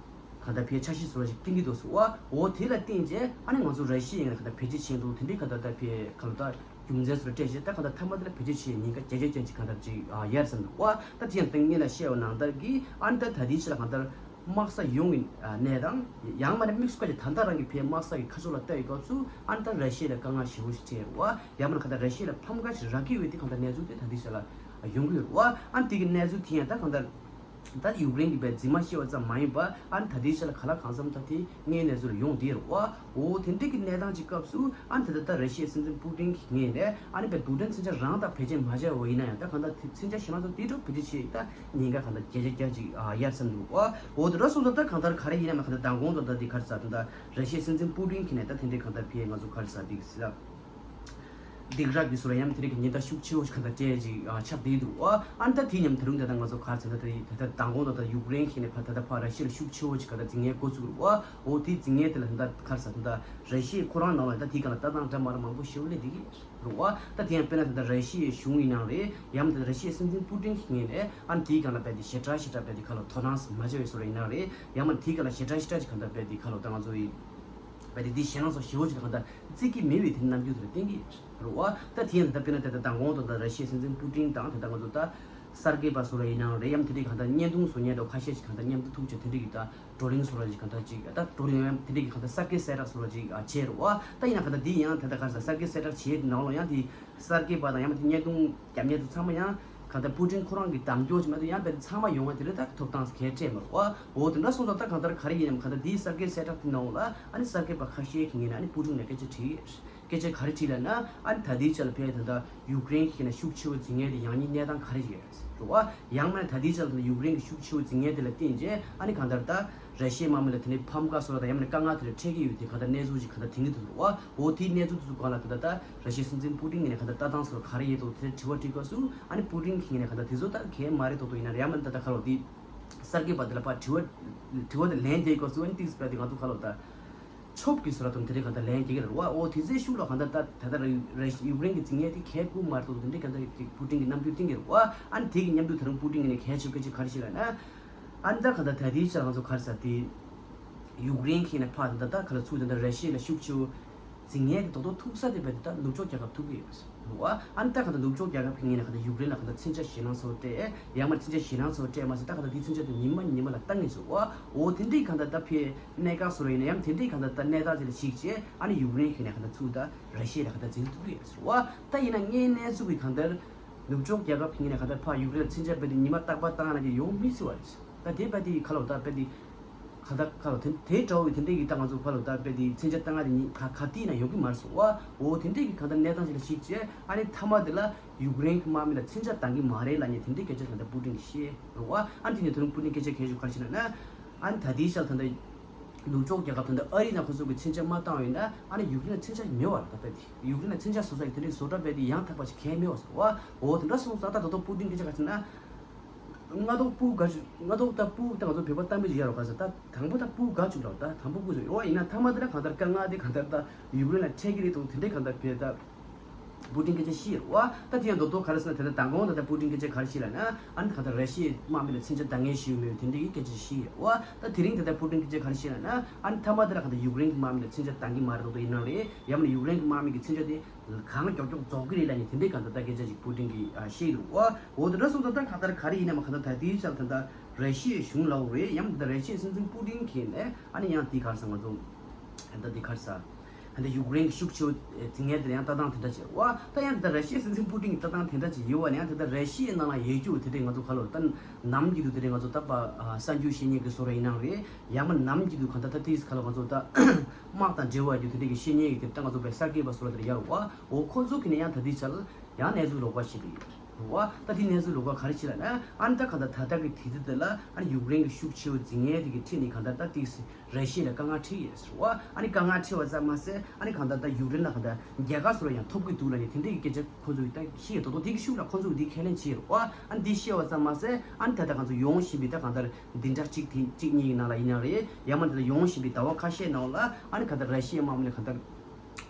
གང་ལྟར་ཕེ་འཆར་གཞི་བཟོ་འདྲ་ཞིག་བཏིང་གི་འདུག་ཟེར་བ། འོ་དེ་ལ་བརྟེན་བྱས་ཨ་ནི་ང་ཚོ་ར་ཤི་ཡའི་ངོས་ནས་གང་ལྟར་བེད་སྤྱོད་བྱས་འདུག་དེ་འདྲའི་གང་ལྟར་ད་ཕེ་གང་ལྟར་རྒྱུ་མཚན་བཟོ་འདྲ་སྤྲད་བྱས་ད་གང་ལྟར་མཐའ་མ་དེ་ལ་བེད་སྤྱོད་བྱེད་ཉེན་ཁ་བརྒྱ་ཆ་བརྒྱ་ཅིག་གང་ལྟར་ཅིག་ཡོད་བསམ་འདུག་བ། ད་དེ་ཡང་ད་སྔོན་ལ་བཤད་པ་ནང་ལྟར་གྱི་ཨ་ནི་ད་ད་ལྟའི་ཆར་ལ་གང་ལྟར་དམག་ས་ཡོངས་ཀྱི་གནས་སྟངས་ཡང་མིན་ན་དམིགས་སུ་བཀར་ཏེ་ད་ལྟ་རང་གི་ཕའི་དམག་ས་ཀྱི་ཁ་ཕྱོགས་ལ་ལྟ་ཡི་སྐབས་སུ་ཨ་ནི་ད་ར་ཤི་ཡ་ལ་དཀའ་ངལ་ཞེ་པོ་ཞིག་འཕྲད་ཡོད་རེད་བ། ཡང་མིན་ན་གང་ལྟར་ར་ཤི་ཡ་ལ་ཕམ་ཁ་ཞིག་རག་གི་ཡོད་དེ་གང་ལྟར་གནས་ཚུལ་དེ་ད་ལྟའི་ཆར་ལ་ཡོང་གི་ཡོད་རེད་བ། ཨ་ནི་དེ་གི་གནས་ཚུལ་དེ་ཡང་ད་གང་ལྟར་ད་ཡུཀ་རེན་གྱི་བའི་རྫུན་མ་བཤད་པ་ཙམ་མ་ཡིན་པ་ཨ་ནི་ད་ལྟའི་ཆར་ལ་གང་ལ་གང་འཚམ་ད་དེ་དངོས་གནས་ཚུལ་ཡོང་བསྡད་རེད་བ། འོ་དེ་འདྲའི་གི་གནས་སྟངས་ཀྱི་སྐབས་སུ་ཨ་ནི་ད་ལྟ་ད་ར་ཤི་ཡའི་སྲིད་འཛིན་པུ་ཏིན་གྱི་ངོས་ནས་ཨ་ནི་བའི་རྡུལ་ཕྲན་མཚོན་ཆ་རང་ད་བེད་སྤྱོད་མ་བྱས་པ་ཡིན་ན་ཡང་ད་གང་ལྟར་དེ་མཚོན་ཆ་ཞེད་སྣང་ཚ་དེ་འདྲ་བེད་སྤྱོད་བྱས་ད་ཉེན་ཁ་གང་ལྟར་བརྒྱ་ཆ་བརྒྱ་ཅིག་ཨ་ཡོད་བསམ་འདུག་བ། འོ་དེ་འདྲ་སོང་ཙང་ད་གང་ལྟར་ག་རེ་ཡིན་ན་མ་གང་ལྟར་མདང་དགོང་དང་ད་དེ་ག་རེ་ཟེར་ད་ད་ར་ཤི་ཡའི་སྲིད་འཛིན་པུ་ཏིན་གྱི་ངོས་ནས་ད་དེ་འདྲའི་གང་ལྟར་ཕའི་ང་ཚོ་ག་རེ་ཟེར་དེ་གི་སི་ལ་སྡིགས་ར་གི་བཟོ་འདྲ་ཡང་དེ་རིགས་ཀྱི་ཉེན་བརྡ་ཤུགས་ཆེ་བོ་ཞིག་ག་ད་སྤྲད་ཅིག་ཨ་ཆགས་བསྡད་འདུག་བ། ཨ་ནི་ད་དེ་མཉམ་དུ་རུང་ད་ད་ང་ཚོ་ག་རེ་ཟེར་ད་ད་ད་མདང་དགོང་ད་ད་ཡུཀ་རེན་གྱི་ངོས་ནས་ཕར་ད་ད་ཕར་ར་ཤི་ཡ་ལ་ཤུགས་ཆེ་བོ་ཞིག་ག་ད་འཛིང་ཡས་འགོ་བཙུགས་རེད་བ། འོ་དེ་འཛིང་ཡས་དེ་ལ་ད་ག་རེ་ཟེར་ད་ར་ཤི་ཡ་ཁོ་རང་ནང་ལ་ད་དེའི་སྒང་ལ་ལྟ་སྟངས་འདྲ་མ་འདྲ་མང་པོ་ཞེ་པོ་སླེབས་བསྡད་ཀྱི་རེད་བ། ད་དེ་ཡང་དཔེར་ན་ད་ད་ར་ཤི་ཡའི་གཞུང་ཡིན་ནའང་རེད། ཡང་ད་ད་ར་ཤི་ཡའི་སྲིད་འཛིན་པུ་ཏིན་གྱི་ངོས་ནས་ཨ་ནི་དེའི་སྒང་ལ་རྦད་དེ་ཞེ་དྲག་ཞེ་དྲག་རྦད་དེ་ག་ལ་དོ་སྣང་མ་བྱས་པའི་བཟོ་འདྲ་ཡིན་ནའང་རེད། ཡང་མ་དེའི་སྒང་ལ་ཞེ་དྲག་ཞེ་དྲག་ཅིག་ག་ད་རྦད་དེ་ག་ལ་ད་ང་ཚོ་ཡི་བ་དེ་འདི་ཞེད་སྣང་སོགས་ཞེ་པོ་ཅིག་གང་ལྟར་བརྩི་གི་མེད་པའི་དེ་རྣམ་འགྱུར་དེ་ལ་བསྟན་གྱི་རེད་བ། ད་དེ་ཡང་ད་ལྟ་དཔེར་ན་ད་ལྟ་མདང་དགོང་དང་ད་ར་ཤི་ཡའི་སྲིད་འཛིན་པུ་ཏིན་དང་ད་ལྟ་ང་ཚོ་ད་གསར་འགོད་པ་སོགས་ལ་ཡིན་ནའང་རེད། ཡང་དེ་འདྲའི་གང་ལྟར་བརྙན་ཐུང་བཟོ་མཁན་དང་ཁ་ཤས་ཅིག་གང་ལྟར་མཉམ་དུ་ཐུག་བྱས་དེ་འདྲའི་གི་ད་བགྲོ་གླེང་སོགས་ལ་ཅིག་གང་ལྟར་ཅིག་ད་བགྲོ་གླེང་ཡང་དེ་འདྲའི་གི་གང་ལྟར་གསར་འགོད་གསལ་བསྒྲགས་སོགས་ལ་ཅིག་བྱས་རེད་བ། ད་ཡིན་ན་གང་ལྟར་འདི་ཡང་ད་ལྟ་ག་རེ་ཟེར་གསར་འགོད་གསལ་བསྒྲགས་བྱས་ནང་ལ་ཡང་དེ་གསར་འགོད་པ་དང་ཡང་མིན་དེ་བརྙན་ཐུང་རྒྱབ་མཁན་དེ་ཚང་མ་ཡང་། གང་ལྟར་པུ་ཏིན་ཁོ་རང་གི་གདམ་སྐྱོར་གྱི་མ་གཏོགས་ཡང་དཔེ་ཚང་མ་ཡོང་བ་དེ་རེད། ད་ཐོབ་ཐང་གལ་འཕྲད་མ་རེད་བ། འོ་དེ་འདྲ་སོང་ཙང་ད་གང་ལྟར་ག་རེ་ཡིན་ནམ། གང་ལྟར་དེའི་གསར་འགྱུར་གསལ་བསྒྲགས་དེ་ནང་ལ་ཨ་ནི་གསར་འགྱུར་པ་ཁ་ཤས་ཀྱིས་ངས་ནི་ཨ་ནི་པུ་ཏིན་ལ་སྐད་ཆ་དྲིས། སྐད་ཆ་ག་རེ་དྲིས་ལབ་ན། ཨ་ནི་ད་ལྟའི་ཆ་ལ་ཕེ་ད་ལྟ་ཡུཀ་རེན་གྱི་ནས་ཤུགས་ཆེ་བོ་འཛིང་མཁན་དེ་ཡང་སྙིང་གནས་སྟངས་ག་རེ་ཡོད་རེད་བ། ཡང་མིན་ན་ད་ལྟའི་ཆ་ལ་ད་ལྟ་ཡུཀ་རེན་གྱི་ཤུགས་ཆེ་བོ་འཛིང་མཁན་དེ་ལ་བརྟེན་བྱས་ཨ་ནི་གང་ལྟར་ད་ར་ཤི་ཡའི་དམག་མི་ལ་དེ་ནས་ཕམ་ཁ་བཟོ་བ་དང་ཡང་མིན་ན་དཀའ་ངལ་དེ་འཕྲད་ཀྱི་ཡོད་དེ་གང་ལྟར་གནས་ཚུལ་ཅིག་གང་ལྟར་དེང་གི་འདུག་བ། འོ་དེའི་གནས་ཚུལ་དེ་ཚོ་སྒང་ལ་གང་ལྟར་ད་ར་ཤི་ཡའི་སྲིད་འཛིན་པུ་ཏིན་གྱི་ནས་གང་ལྟར་ལྟ་སྟངས་སོགས་ག་རེ་ཡོད་འདུག་དེ་དྲི་བ་དྲིས་སྐབས་སུ། ཨ་ནི་པུ་ཏིན་གྱི་ནས་གང་ལྟར་དེ་ཚོ་ད་གལ་མ་རེད་མདོག་མདོག་ཡིན་ན་རེད། ཡང་མིན་ད་ད་ག་ལོ་དེ་གསར་འགྱུར་པ་དེ་ལ་ཕར་དྲི་བ་དྲི་བ་དེ་ལན་འདེབས་སྐབས་སུ་ཨ་ནི་ཏིག་ཙམ་པ་དེ་ང་ཚོ་ག་ལོ་ད། ཆོབ་ཀྱི་བཟོ་འདྲ་དང་དེ་འདྲའི་གང་ལྟར་ལན་རྒྱག་གི་རེད་བ། འོ་དེ་ཚོའི་ཤུགས་ལ་གང་ལྟར་ད་ད་ལྟ་ར་ར་ཡུཀ་རེན་གྱི་འཛིང་ཡས་དེ་གལ་དགོས་མ་རེད་དོ། དེ་འདྲའི་གང་ལྟར་ཀྱི་པུ་ཏིན་གྱི་རྣམ་འགྱུར་བསྟན་གྱི་རེད་བ། ཨ་ནི་དེ་གི་མཉམ་དུ་ད་རུང་པུ་ཏིན་གྱི་ནས་གལ་ཆེ་སྐད་ཆ་ག་རེ་བཤད་ལབ་ན། ཨ་ནི་ད་གང་ལྟར་ད་ལྟའི་ཆར་ང་ཚོ་ག་རེ་ཟ་དེ། ཡུཀ་རེན་གྱི་ནས་ཕར་ད་ད་ག་ལ་ཚུར་ད་ལྟ་ར་ཤི་ཡ་ལ་ཤུགས་ཆེ་བོ་འཛིང་ཡས་དེ་རྡོག་རྡོག་ཐུག་ས་དེ་བས་དེ་ད་ནུབ་ཕྱོགས་རྒྱལ་ཁབ་ཐུག་གི་ཡོད་རེད་བ། ཨ་ནི་ད་གང་ལྟར་ནུབ་ཕྱོགས་རྒྱལ་ཁབ་ཀྱི་ངོས་ནས་གང་ལྟར་ཡུཀ་རེན་ལ་གང་ལྟར་མཚོན་ཆ་ཞེད་སྣང་ཚ་བོ་སྤྲད། ཡང་མིན་མཚོན་ཆ་ཞེད་སྣང་ཚ་བོ་སྤྲད་མ་ཟད་ད་གང་ལྟར་དེའི་མཚོན་ཆ་དེ་ཉི་མ་ཉི་མ་ལ་བཏང་གི་འདུག་བ། འོ་དེ་འདྲའི་གང་ལྟར་ད་ཕེ་གནད་འགག་བཟོ་འདྲ་ཡིན་ན་ཡང་དེ་འདྲའི་གང་ལྟར་ད་གནས་སྟངས་དེ་ལ་གཞིགས་བྱས་ཨ་ནི་ཡུཀ་རེན་གྱི་ནས་གང་ལྟར་ཚུར་ད་ར་ཤི་ཡ་ལ་གང་ལྟར་འཛིང་ཐུབ་ཀྱི་ཡོད་ཟེར་བ། ད་ཡིན་ན་དངོས་གནས་ཚུལ་གྱི་གང་ལྟར་ནུབ་ཕྱོགས་རྒྱལ་ཁབ་ཀྱི་ངོས་ནས་གང་ལྟར་ཕར་ཡུཀ་རེན་ལ་མཚོན་ཆ་རྦད་དེ་ཉི་མ་རྟག་པར་བཏང་ན་ཡང་ཡོང་མི་སྲིད་པ་རེད། ད་དེ་རྦད་དེ་ག་ལ་འོ་ད་རྦད་དེ་གང་ལྟར་ག་ལ་དེ་དེ་འདྲ་བོ་དེ་འདྲའི་གི་ད་ང་ཚོ་ག་ལ་འོ་ད་རྦད་དེ་མཚོན་ཆ་བཏང་ང་དེ་ཉིད་ག་ག་དུས་ཡིན་ན་ཡོང་གི་མ་རེད་ཟེར་བ། འོ་དེ་འདྲའི་གི་གང་ལྟར་གནས་སྟངས་ཤིག་ལ་གཞིགས་བྱས་ཨ་ནི་མཐའ་མ་དེ་ལ་ཡུཀ་རེན་གྱི་དམག་མི་ལ་མཚོན་ཆ་བཏང་གི་མ་རེད་ལབ་ནས་དེ་འདྲའི་སྐད་ཆ་གང་ལྟར་པུ་ཏིན་གྱིས་བཤད་རེད་བ། ཨ་ནི་དེ་ནས་དེ་རིང་པུ་ཏིན་སྐད་ཆ་གལ་ཆེ་བ་ག་རེ་བཤད་ལབ་ན། ཨ་ནི་ད་ལྟའི་ཆར་ད་ལྟ་ནུབ་ཕྱོགས་རྒྱལ་ཁབ་ད་ལྟ་ཨ་རི་ནང་ཁོ་ཚོ་གི་མཚོན་ཆ་མ་བཏང་བ་ཡིན་ན་ཨ་ནི་ཡུཀ་རེན་ལ་མཚོན་ཆ་མེད་པ་རེད། ད་རྦད་དེ་ཡུཀ་རེན་ལ་མཚོན་ཆ་བཟོ་ས་ཡི་དེ་འདྲའི་བཟོ་གྲྭ་རྦད་དེ་ཡང་དག་པ་ཞིག་གང་ཡང་མེད་པ་ཟེར་བ། འོ་དེ་འདྲ་སོང་ཙང་ད་ད་དུང་པུ་ཏིན་སྐད་ཆ་ག་རེ་ཟེར་ན། སྔ་ཐོག་སྤུ་ག་ཞིག་སྔ་ཐོག་ད་སྤུ་ད་ང་ཚོ་བོད་པ་གཏམ་དཔེ་ཅིག་ཡོད་རེད་ག་ཟེར། ད་དང་པོ་ད་སྤུ་ག་བཅུག་ལབ། ད་དང་པོ་སྤུ་བཅུག་ཡོད་བ། ཡིན་ན་མཐའ་མ་དེ་ལ་གང་ལྟར་དཀའ་ངལ་དེ་གང་ལྟར་ད་ཡུཀ་རེན་ལ་འཕྲད་ཀྱི་རེད་འདུག་དེ་འདྲའི་གང་ལྟར་བོད་ད་པུ་ཏིན་སྐད་ཆ་བཤད་ཡོད་བ། ད་དེ་ཡང་མདོག་མདོག་ག་རེ་ཟེར་ན་དེ་ལྟར་མདང་དགོང་ད་ལྟ་པུ་ཏིན་སྐད་ཆ་ག་རེ་བཤད་ལབ་ན། ཨ་ནི་གང་ལྟར་ར་ཤི་ཡའི་དམག་མི་ལ་མཚོན་ཆ་འདང་ངེས་ཤིག་ཡོད་མེད་དེ་འདྲའི་གི་སྐད་ཆ་བཤད་ཡོད་བ། ད་དེ་རིང་ད་ལྟ་པུ་ཏིན་སྐད་ཆ་ག་རེ་བཤད་ལབ་ན། ཨ་ནི་མཐའ་མ་དེ་ལ་གང་ལྟར་ཡུཀ་རེན་གྱི་དམག་མི་ལ་མཚོན་ཆ་འདང་གི་མ་རེད་འདུག་ཡིན་ནའང་རེད། ཡང་མིན་ན་ཡུཀ་རེན་གྱི་དམག་མི་གི་མཚོན་ཆ་དེ་གང་མགྱོགས་མགྱོགས་རྫོགས་ཀྱི་རེད་ལབ་ནས་དེ་འདྲའི་གང་ལྟར་ད་སྐད་ཆ་ཅིག་པུ་ཏིན་གྱིས་ཨ་བཤད་འདུག་བ། འོ་དེ་འདྲ་སོང་ཙང་ད་གང་ལྟར་ག་རེ་ཡིན་ནའང་གང་ལྟར་ད་ལྟའི་ཆར་ད་ལྟ་ར་ཤི་ཡའི་གཞུང་ལབ་དགོས་རེད། ཡང་མིན་ད་ར་ཤི་ཡའི་སྲིད་འཛིན་པུ་ཏིན་གྱིས་ནས་ཨ་ནི་ཡང་དེ་ག་རེ་ཟེར་ང་ཚོ་ད་ལྟ་དེ་ག་རེ་ཟེར་ད་ལྟ་ཡུཀ་རེན་གྱི་ཤུགས་ཆེ་བོ་འཛིང་མཁན་དེ་ལ་ཡང་ལྟ་སྟངས་དེ་འདྲ་ཅིག་རེད་བ། ད་ཡང་ད་ལྟ་ར་ཤི་ཡའི་སྲིད་འཛིན་པུ་ཏིན་གྱི་ལྟ་སྟངས་དེ་འདྲ་ཅིག་ཡོད་བ་ནས་ཡང་ད་ལྟ་ར་ཤི་ཡའི་ནང་ལ་ཡོད་རྒྱུ་དེ་འདྲའི་ང་ཚོ་ག་ལོ་ད་ནམ་རྒྱུན་དུ་དེ་འདྲའི་ང་ཚོ་ད་པ་གསར་འགྱུར་བཤད་མཁན་གྱི་བཟོ་འདྲ་ཡིན་ནའང་རེད། ཡང་མིན་ནམ་རྒྱུན་དུ་གང་ལྟར་ད་ཏིས་ག་ལ་ང་ཚོ་ད་དམག་དང་འབྲེལ་བ་ཡོད་དེ་འདྲ་གི་བཤད་མཁན་གྱི་དེབ་ད་ང་ཚོ་བས་གསར་སྐྱེས་པ་སོགས་ལ་དེར་ཡར་བ། འོ་ཁོ་ཚོ་གི་ནས་ཡང་ད་ལྟའི་ཆར་ཡང་གནས་ཚུལ་ལོགས་ཀ་ཞིག་རེད་བ། ད་དེ་གནས་ཚུལ་ལོགས་ཀ་ག་རེ་ཞིག་ལབ་ན། ཨ་ནི་ད་གང་ལྟར་ད་ལྟ་གི་དུས་ཚོད་དེ་ལ་ཨ་ནི་ཡུཀ་རེན་གྱི་ཤུགས་ཆེ་བོ་འཛིང་མཁན་དེ་གི་ཁྲིད་ནས་གང་ལྟར་ད་ཏིས་ར་ཤི་ཡ་ལ་དཀའ་ངལ་འཕྲད་ཡོད་ཟེར་བ། ཨ་ནི་དཀའ་ངལ་འཕྲད་པ་ཙམ་མ་ཟད་ཨ་ནི་གང་ལྟར་ད་ཡུཀ་རེན་ལ་གང་ལྟར་རྒྱལ་ཁ་སོགས་ལ་ཡང་ཐོབ་ཀྱི་འདུག་ལབ་ནས་དེ་འདྲའི་གི་སྐད་ཆ་ཁོ་ཚོ་གི་ད་ཤི་ཡ་དོ་དོ་དེ་གི་ཤུགས་ལ་ཁོ་ཚོ་གི་དེ་ཁས་ལེན་བྱས་ཡོད་རེད་བ། ཨ་ནི་དེ་ཤི་བ་ཙམ་མ་ཟད་ཨ་ནི་ད་ལྟ་ང་ཚོ་ཡོང་བཞིན་པའི་ད་གང་ལྟར་འདི་འདྲ་གཅིག་དེ་གཅིག་གཉིས་ཀྱི་ནང་ལ་ཡིན་ན་རེད། ཡང་མིན་ད་ལྟ་ཡོང་བཞིན་པའི་ཟླ་བ་ཁ་ཤས་ནང་ལ་ཨ་ནི་གང་ལྟར་ར་ཤི་ཡའི་དམག་མི་ལ་གང་ལྟར་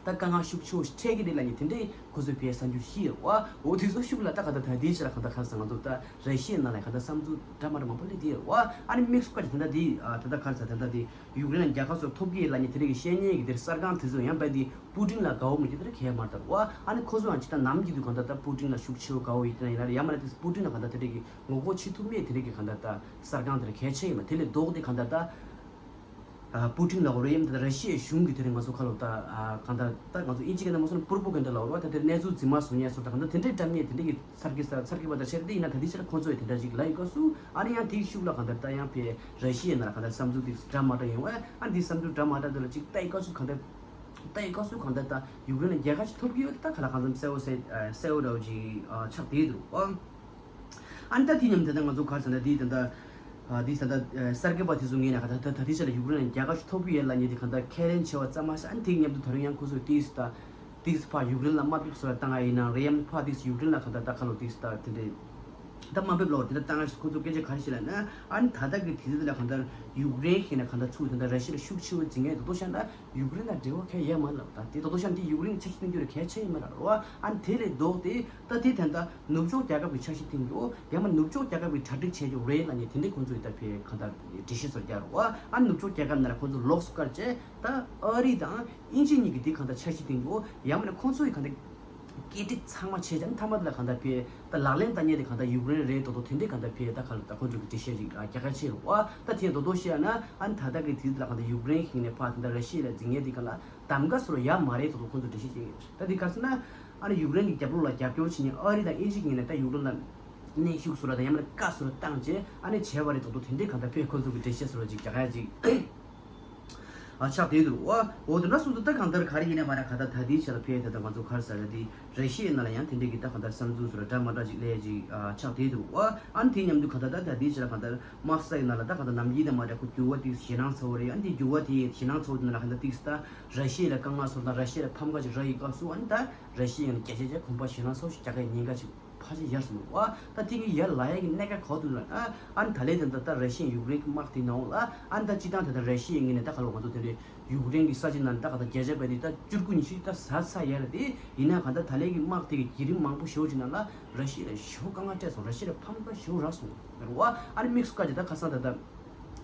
ད་དཀའ་ངལ་ཤུགས་ཆེ་བོ་ཞིག་འཕྲད་ཀྱི་རེད་ལབ་ནས་དེ་འདྲའི་ཁོ་ཚོས་བས་གསར་འགྱུར་ཤེས་ཡོད་རེད་བ། འོ་དེ་ཚོ་ཤུགས་ལ་ད་གང་ལྟར་ད་ལྟའི་ཆར་ལ་གང་ལྟར་ག་རེ་ཟེར་ང་ཚོ་ད་ར་ཤི་ཡའི་ནང་ལ་གང་ལྟར་བསམ་ཚུལ་འདྲ་མི་འདྲ་མང་པོ་སླེབས་བསྡད་ཡོད་རེད་བ། ཨ་ནི་དམིགས་སུ་བཀར་ཏེ་ད་ལྟ་དེ་ད་ལྟ་ག་རེ་ཟེར་ད་ལྟ་དེ་ཡུཀ་རེན་ལ་རྒྱལ་ཁ་སོགས་ཐོབ་ཀྱི་ཡོད་ལབ་ནས་དེ་འདྲ་གི་བཤད་མཁན་གྱི་དེར་གསར་ཁང་དེ་ཚོ་ཡང་རྦད་དེ་པུ་ཏིན་ལ་དགའ་བོ་མི་འདུག་དེ་འདྲ་གང་ཡང་མ་རེད་བ། ཨ་ནི་ཁོ་ཚོ་ཡང་ཇི་ལྟར་ནམ་རྒྱུན་དུ་གང་ལྟར་ད་པུ་ཏིན་ལ་ཤུགས་ཆེ་བོ་དགའ་བོ་ཡོད་དེ་ན་ཡིན་ན་རེད། ཡང་མིན་ན་དེ་པུ་ཏིན་ལ་གང་ལྟར་དེ་འདྲ་གི་ངོ་རྒོལ་བྱེད་ཐུབ་མེད་དེ་འདྲ་གི་གང་ལྟར་ད་གསར་ཁང་དེ་འདྲ་གལ་ཆེ་ཡིན་པ་དེ་ལས་ལྡོག་སྟེ་གང་ལྟར་ད། ཨ་པུ་ཏིན་ལ་འོ་རེ་ཡམ་ད་ར་ཤི་ཡའི་གཞུང་གི་དེ་རིང་ང་ཚོ་ཁ་ལོ་ད་ཨ་གང་ལྟར་ད་ང་ཚོ་ཨིན་ཇི་སྐད་ནང་མ་སོང་ན་པུར་པོ་གན་ད་ལ་འོ་རེ་བ། ད་དེར་གནས་ཚུལ་རྫུན་མ་བཟོ་མཁན་སོགས་ད་གང་ལྟར་དེ་འདྲའི་བཀྲམ་མཁན་དེ་འདྲ་གི་ཚར་གི་ས་ཚར་གི་བ་ད་ཤར་དེ་ཡིན་ན་ད་དེ་ཕྱིར་ཁོང་ཚོ་ཡི་དེ་འདྲ་ཞིག་ལ་ཡི་ག་སུ་ཨ་ནི་ཡང་དེའི་ཤུགས་ལ་གང་ལྟར་ད་ཡང་ཕེ་ར་ཤི་ཡའི་ནང་ལ་གང་ལྟར་བསམ་ཚུལ་དེ་འདྲ་མ་འདྲ་ཡོང་བས། ཨ་ནི་དེ་བསམ་ཚུལ་འདྲ་མ་འདྲ་དེ་ལ་ཅིག་ད་ཡི་ག་སུ་གང་ལྟར་ད་ཡི་ག་སུ་གང་ལྟར་ད་ཡུཀ་རེན་ལ་རྒྱལ་ཁ་ཞིག་ཐོབ་གི་ཡོད་ད་ག་ལ་གང་འཚམ་གསལ་བོ་གསལ་གསལ་བོ་འདྲ་བོ་ཅིག་ཆགས་བསྡད་འདུག་ཨ། ཨ་ནི་ད་དེ་མཉམ་དུ་ད་ང་ཚོ་ག་རེ་ཟེར་ན་དེ་ད་ལྟ་ཨ་དེ་ད་ལྟ་གསར་འགོད་པ་དེ་ཚོ་ངོས་ནས་ག་ད་ད་ད་དེ་ཆ་ལ་ཡུཀ་རེན་ལ་རྒྱལ་ཁ་ཞིག་ཐོབ་ཀྱི་ཡོད་ལབ་མཁན་དེ་ག་ད་ཁས་ལེན་བྱས་པ་ཙམ་མ་ཟད། ཨ་ནི་དེ་མཉམ་དུ་ད་རུང་ཡང་ཁོ་ཚོས་དེས་ད་དེས་ཕར་ཡུཀ་རེན་ལ་དམའ་འབེབས་བཟོ་བ་བཏང་ཡ་ཡིན་ན་རེད། ཡང་ཕར་དེས་ཡུཀ་རེན་ལ་ག་ད་ད་ག་ལོ་དེས་ད་དེ་འདྲས་ད་དམའ་འབེབས་ལོ་དེ་ད་བཏང་ཡ་ཞིག་ཁོ་ཚོ་སྐད་ཆ་ག་རེ་བཤད་ལབ་ན། ཨ་ནི་ད་ལྟ་གི་དུས་ཚོད་ལ་ག་ད་ཡུཀ་རེན་ཞིག་ནས་ག་ད་ཚུར་དེ་ད་ར་ཤི་ཡ་ལ་ཤུགས་ཆེ་བོ་འཛིང་ཡ་དེ་ཚོ་བཤད་ན། ཡུཀ་རེན་དང་འབྲེལ་བ་གང་ཡང་མ་ལབ། ད་དེ་ད་དུང་ཤམ་དེ་ཡུཀ་རེན་གྱི་ཆ་ཤས་གཏོང་རྒྱུ་ལ་གལ་ཆེ་ཡིན་མ་རེད་བ། ཨ་ནི་དེ་ལས་ལྡོག་སྟེ་ད་དེ་ད་ལྟ་ནུབ་ཕྱོགས་རྒྱལ་ཁབ་ཀྱི་ཆ་ཤས་གཏོང་རྒྱུ་ཡང་མ་ནུབ་ཕྱོགས་རྒྱལ་ཁབ་ཀྱི་གྲ་སྒྲིག་བྱེད་རྒྱུ་རེད་ལབ་ནས་དེ་འདྲའི་ཁོང་ཚོས་ད་ཕེ་གང་ལྟར་འགྲེལ་བཤད་བཟོ་རྒྱག་རེད་བ། ཨ་ནི་ནུབ་ཕྱོགས་རྒྱལ་ཁབ་ནང་ལ་ཁོང་ཚོ་ལོགས་སུ་བཀར་བྱས་ད་ཨ་རི་དང་དབྱིན་ཇི་གཉིས་ཀྱི་དེ་གང་ལྟར་ཆ་ཤས་གཏོང་རྒྱུ་ཡང་མ་ནི་ཁོང་ཚོ་ཡི་གང་ལྟར་སྐད་སྒྲིག་ཚང་མ་བྱས་ཙང་མཐའ་མ་དེ་ལ་གང་ལྟར་ཕེ་ད་ལག་ལེན་བསྟར་མཁན་དེ་གང་ལྟར་ཡུཀ་རེན་རེད་དོ་དོ་དེ་འདྲའི་གང་ལྟར་ཕེ་ད་ག་ལ་ད་ཁོང་ཚོ་གི་འགྲེལ་བཤད་ཅིག་རྒྱག་གལ་ཆེ་རུ་བ། ད་དེ་དོ་དོ་བཤད་ན་ཨ་ནི་ད་ལྟ་གི་དུས་ལ་གང་ལྟར་ཡུཀ་རེན་ཞིག་ནས་ཕར་དེ་འདྲ་ར་ཤི་ཡ་ལ་འཛིང་ངེས་དེ་ག་ལ་གདམ་ག་སོར་ཡ་མ་རེད་དོ་དོ་ཁོང་ཚོ་འགྲེལ་བཤད་ཅིག་ཡོད། ད་དེ་ག་ཟེར་ན་ཨ་ནི་ཡུཀ་རེན་གི་རྒྱབ་ལོགས་ལ་རྒྱབ་སྐྱོར་བྱེད་མཁན་ཨ་རི་དང་དབྱིན་ཇི་གི་ནས་ད་ཡུཀ་རེན་ལ། གནོན་ཤུགས་བཟོ་ར་དང་ཡང་མིན་ན་བཀའ་བཟོ་ར་བཏང་བྱས་ཨ་ནི་བྱས་པ་རེད། ད་དུང་དེ་འདྲའི་གང་ལྟར་བོད་ཁོ་ཚོ་གི་འགྲེལ་བཤད་བཟོ་ར་ཅིག་རྒྱག་ཡ་ཅིག་ཨ་ཆགས་བསྡད་འདུག་བ། འོ་དེ་འདྲ་སོང་ཙང་ད་གང་ལྟར་ག་རེ་ཡིན་ན་མ་རེད། ག་ད་ད་ལྟའི་ཆ་ལ་ཕེ་ད་ལྟ་ང་ཚོ་ག་རེ་ཟེར་ར་དེ་ར་ཤི་ཡའི་ནང་ལ་ཡང་དེ་འདྲའི་གི་ད་གང་ལྟར་བསམ་ཚུལ་བཟོ་ར་འདྲ་མ་འདྲ་ཅིག་སླེབས་ཡ་ཅིག་ཨ་ཆགས་བསྡད་འདུག་བ། ཨ་ནི་དེ་མཉམ་དུ་ག་ད་ད་ད་ལྟའི་ཆ་ལ་གང་ལྟར་དམག་ས་ཡི་ནང་ལ་ད་གང་ལྟར་ནམ་རྒྱུན་དང་མ་འདྲ་ཁོ་འགྱུར་བ་དེ་ཞེད་སྣང་ཚ་བོ་རེད། ཨ་ནི་དེ་འགྱུར་བ་དེ་ཞེད་སྣང་ཚ་བོ་དེ་ནང་ལ་གང་ལྟར་ཏིག་ས་ད་ར་ཤི་ཡ་ལ་དཀའ་ངལ་བཟོ་དང་ར་ཤི་ཡ་ལ་ཕམ་ཁ་ཅིག་རག་ཡི་སྐབས་སུ་ཨ་ནི་ད་ར་ཤི་ཡ་ཡང་བརྒྱ་ཆ་བརྒྱ་གོམ་པ་ཞེད་སྣང་ཚ་བོ་ཞིག་རྒྱག་གི་ཉེན་ཁ་ཅིག་ཕལ་ཆེར་ཡར་སོང་འདུག་བ། ད་དེ་གི་ཡར་ལ་ཡ་གི་གནད་འགག་ག་པར་འདུག་ལབ་ན་ཨ་ནི་ད་ལན་དེ་འདྲ་ད་ར་ཤི་ཡ་ཡུཀ་རེན་གི་དམག་དེ་ནང་ལ་ཨ་ནི་ད་སྤྱི་བཏང་དེ་འདྲ་ར་ཤི་ཡའི་ངོས་ནས་ད་ག་ལ་ང་ཚོ་དེ་འདྲའི་ཡུཀ་རེན་གི་ས་ཆ་ནང་ད་ག་ད་བརྒྱ་ཆ་བརྒྱད་དེ་ད་བཅུ་དགུ་ཉི་ཤུ་ད་ཟ་ཚར་ཡ་རེད། དེ་ཡིན་ན་ག་ད་ད་ལན་གི་དམག་དེ་གི་བརྒྱུད་རིམ་མང་པོ་ཞེ་པོ་ཅིག་ནང་ལ་ར་ཤི་ཡ་ལ་ཞེ་པོ་དཀའ་ངལ་འཕྲད་སོང་། ར་ཤི་ཡ་ལ་ཕམ་ཁ་ཞེ་པོ་རག་སོང་རེད་བ། ཨ་ནི་དམིགས་སུ་བཀར་ཅིག་ད་ཁ་སང་ད་ད་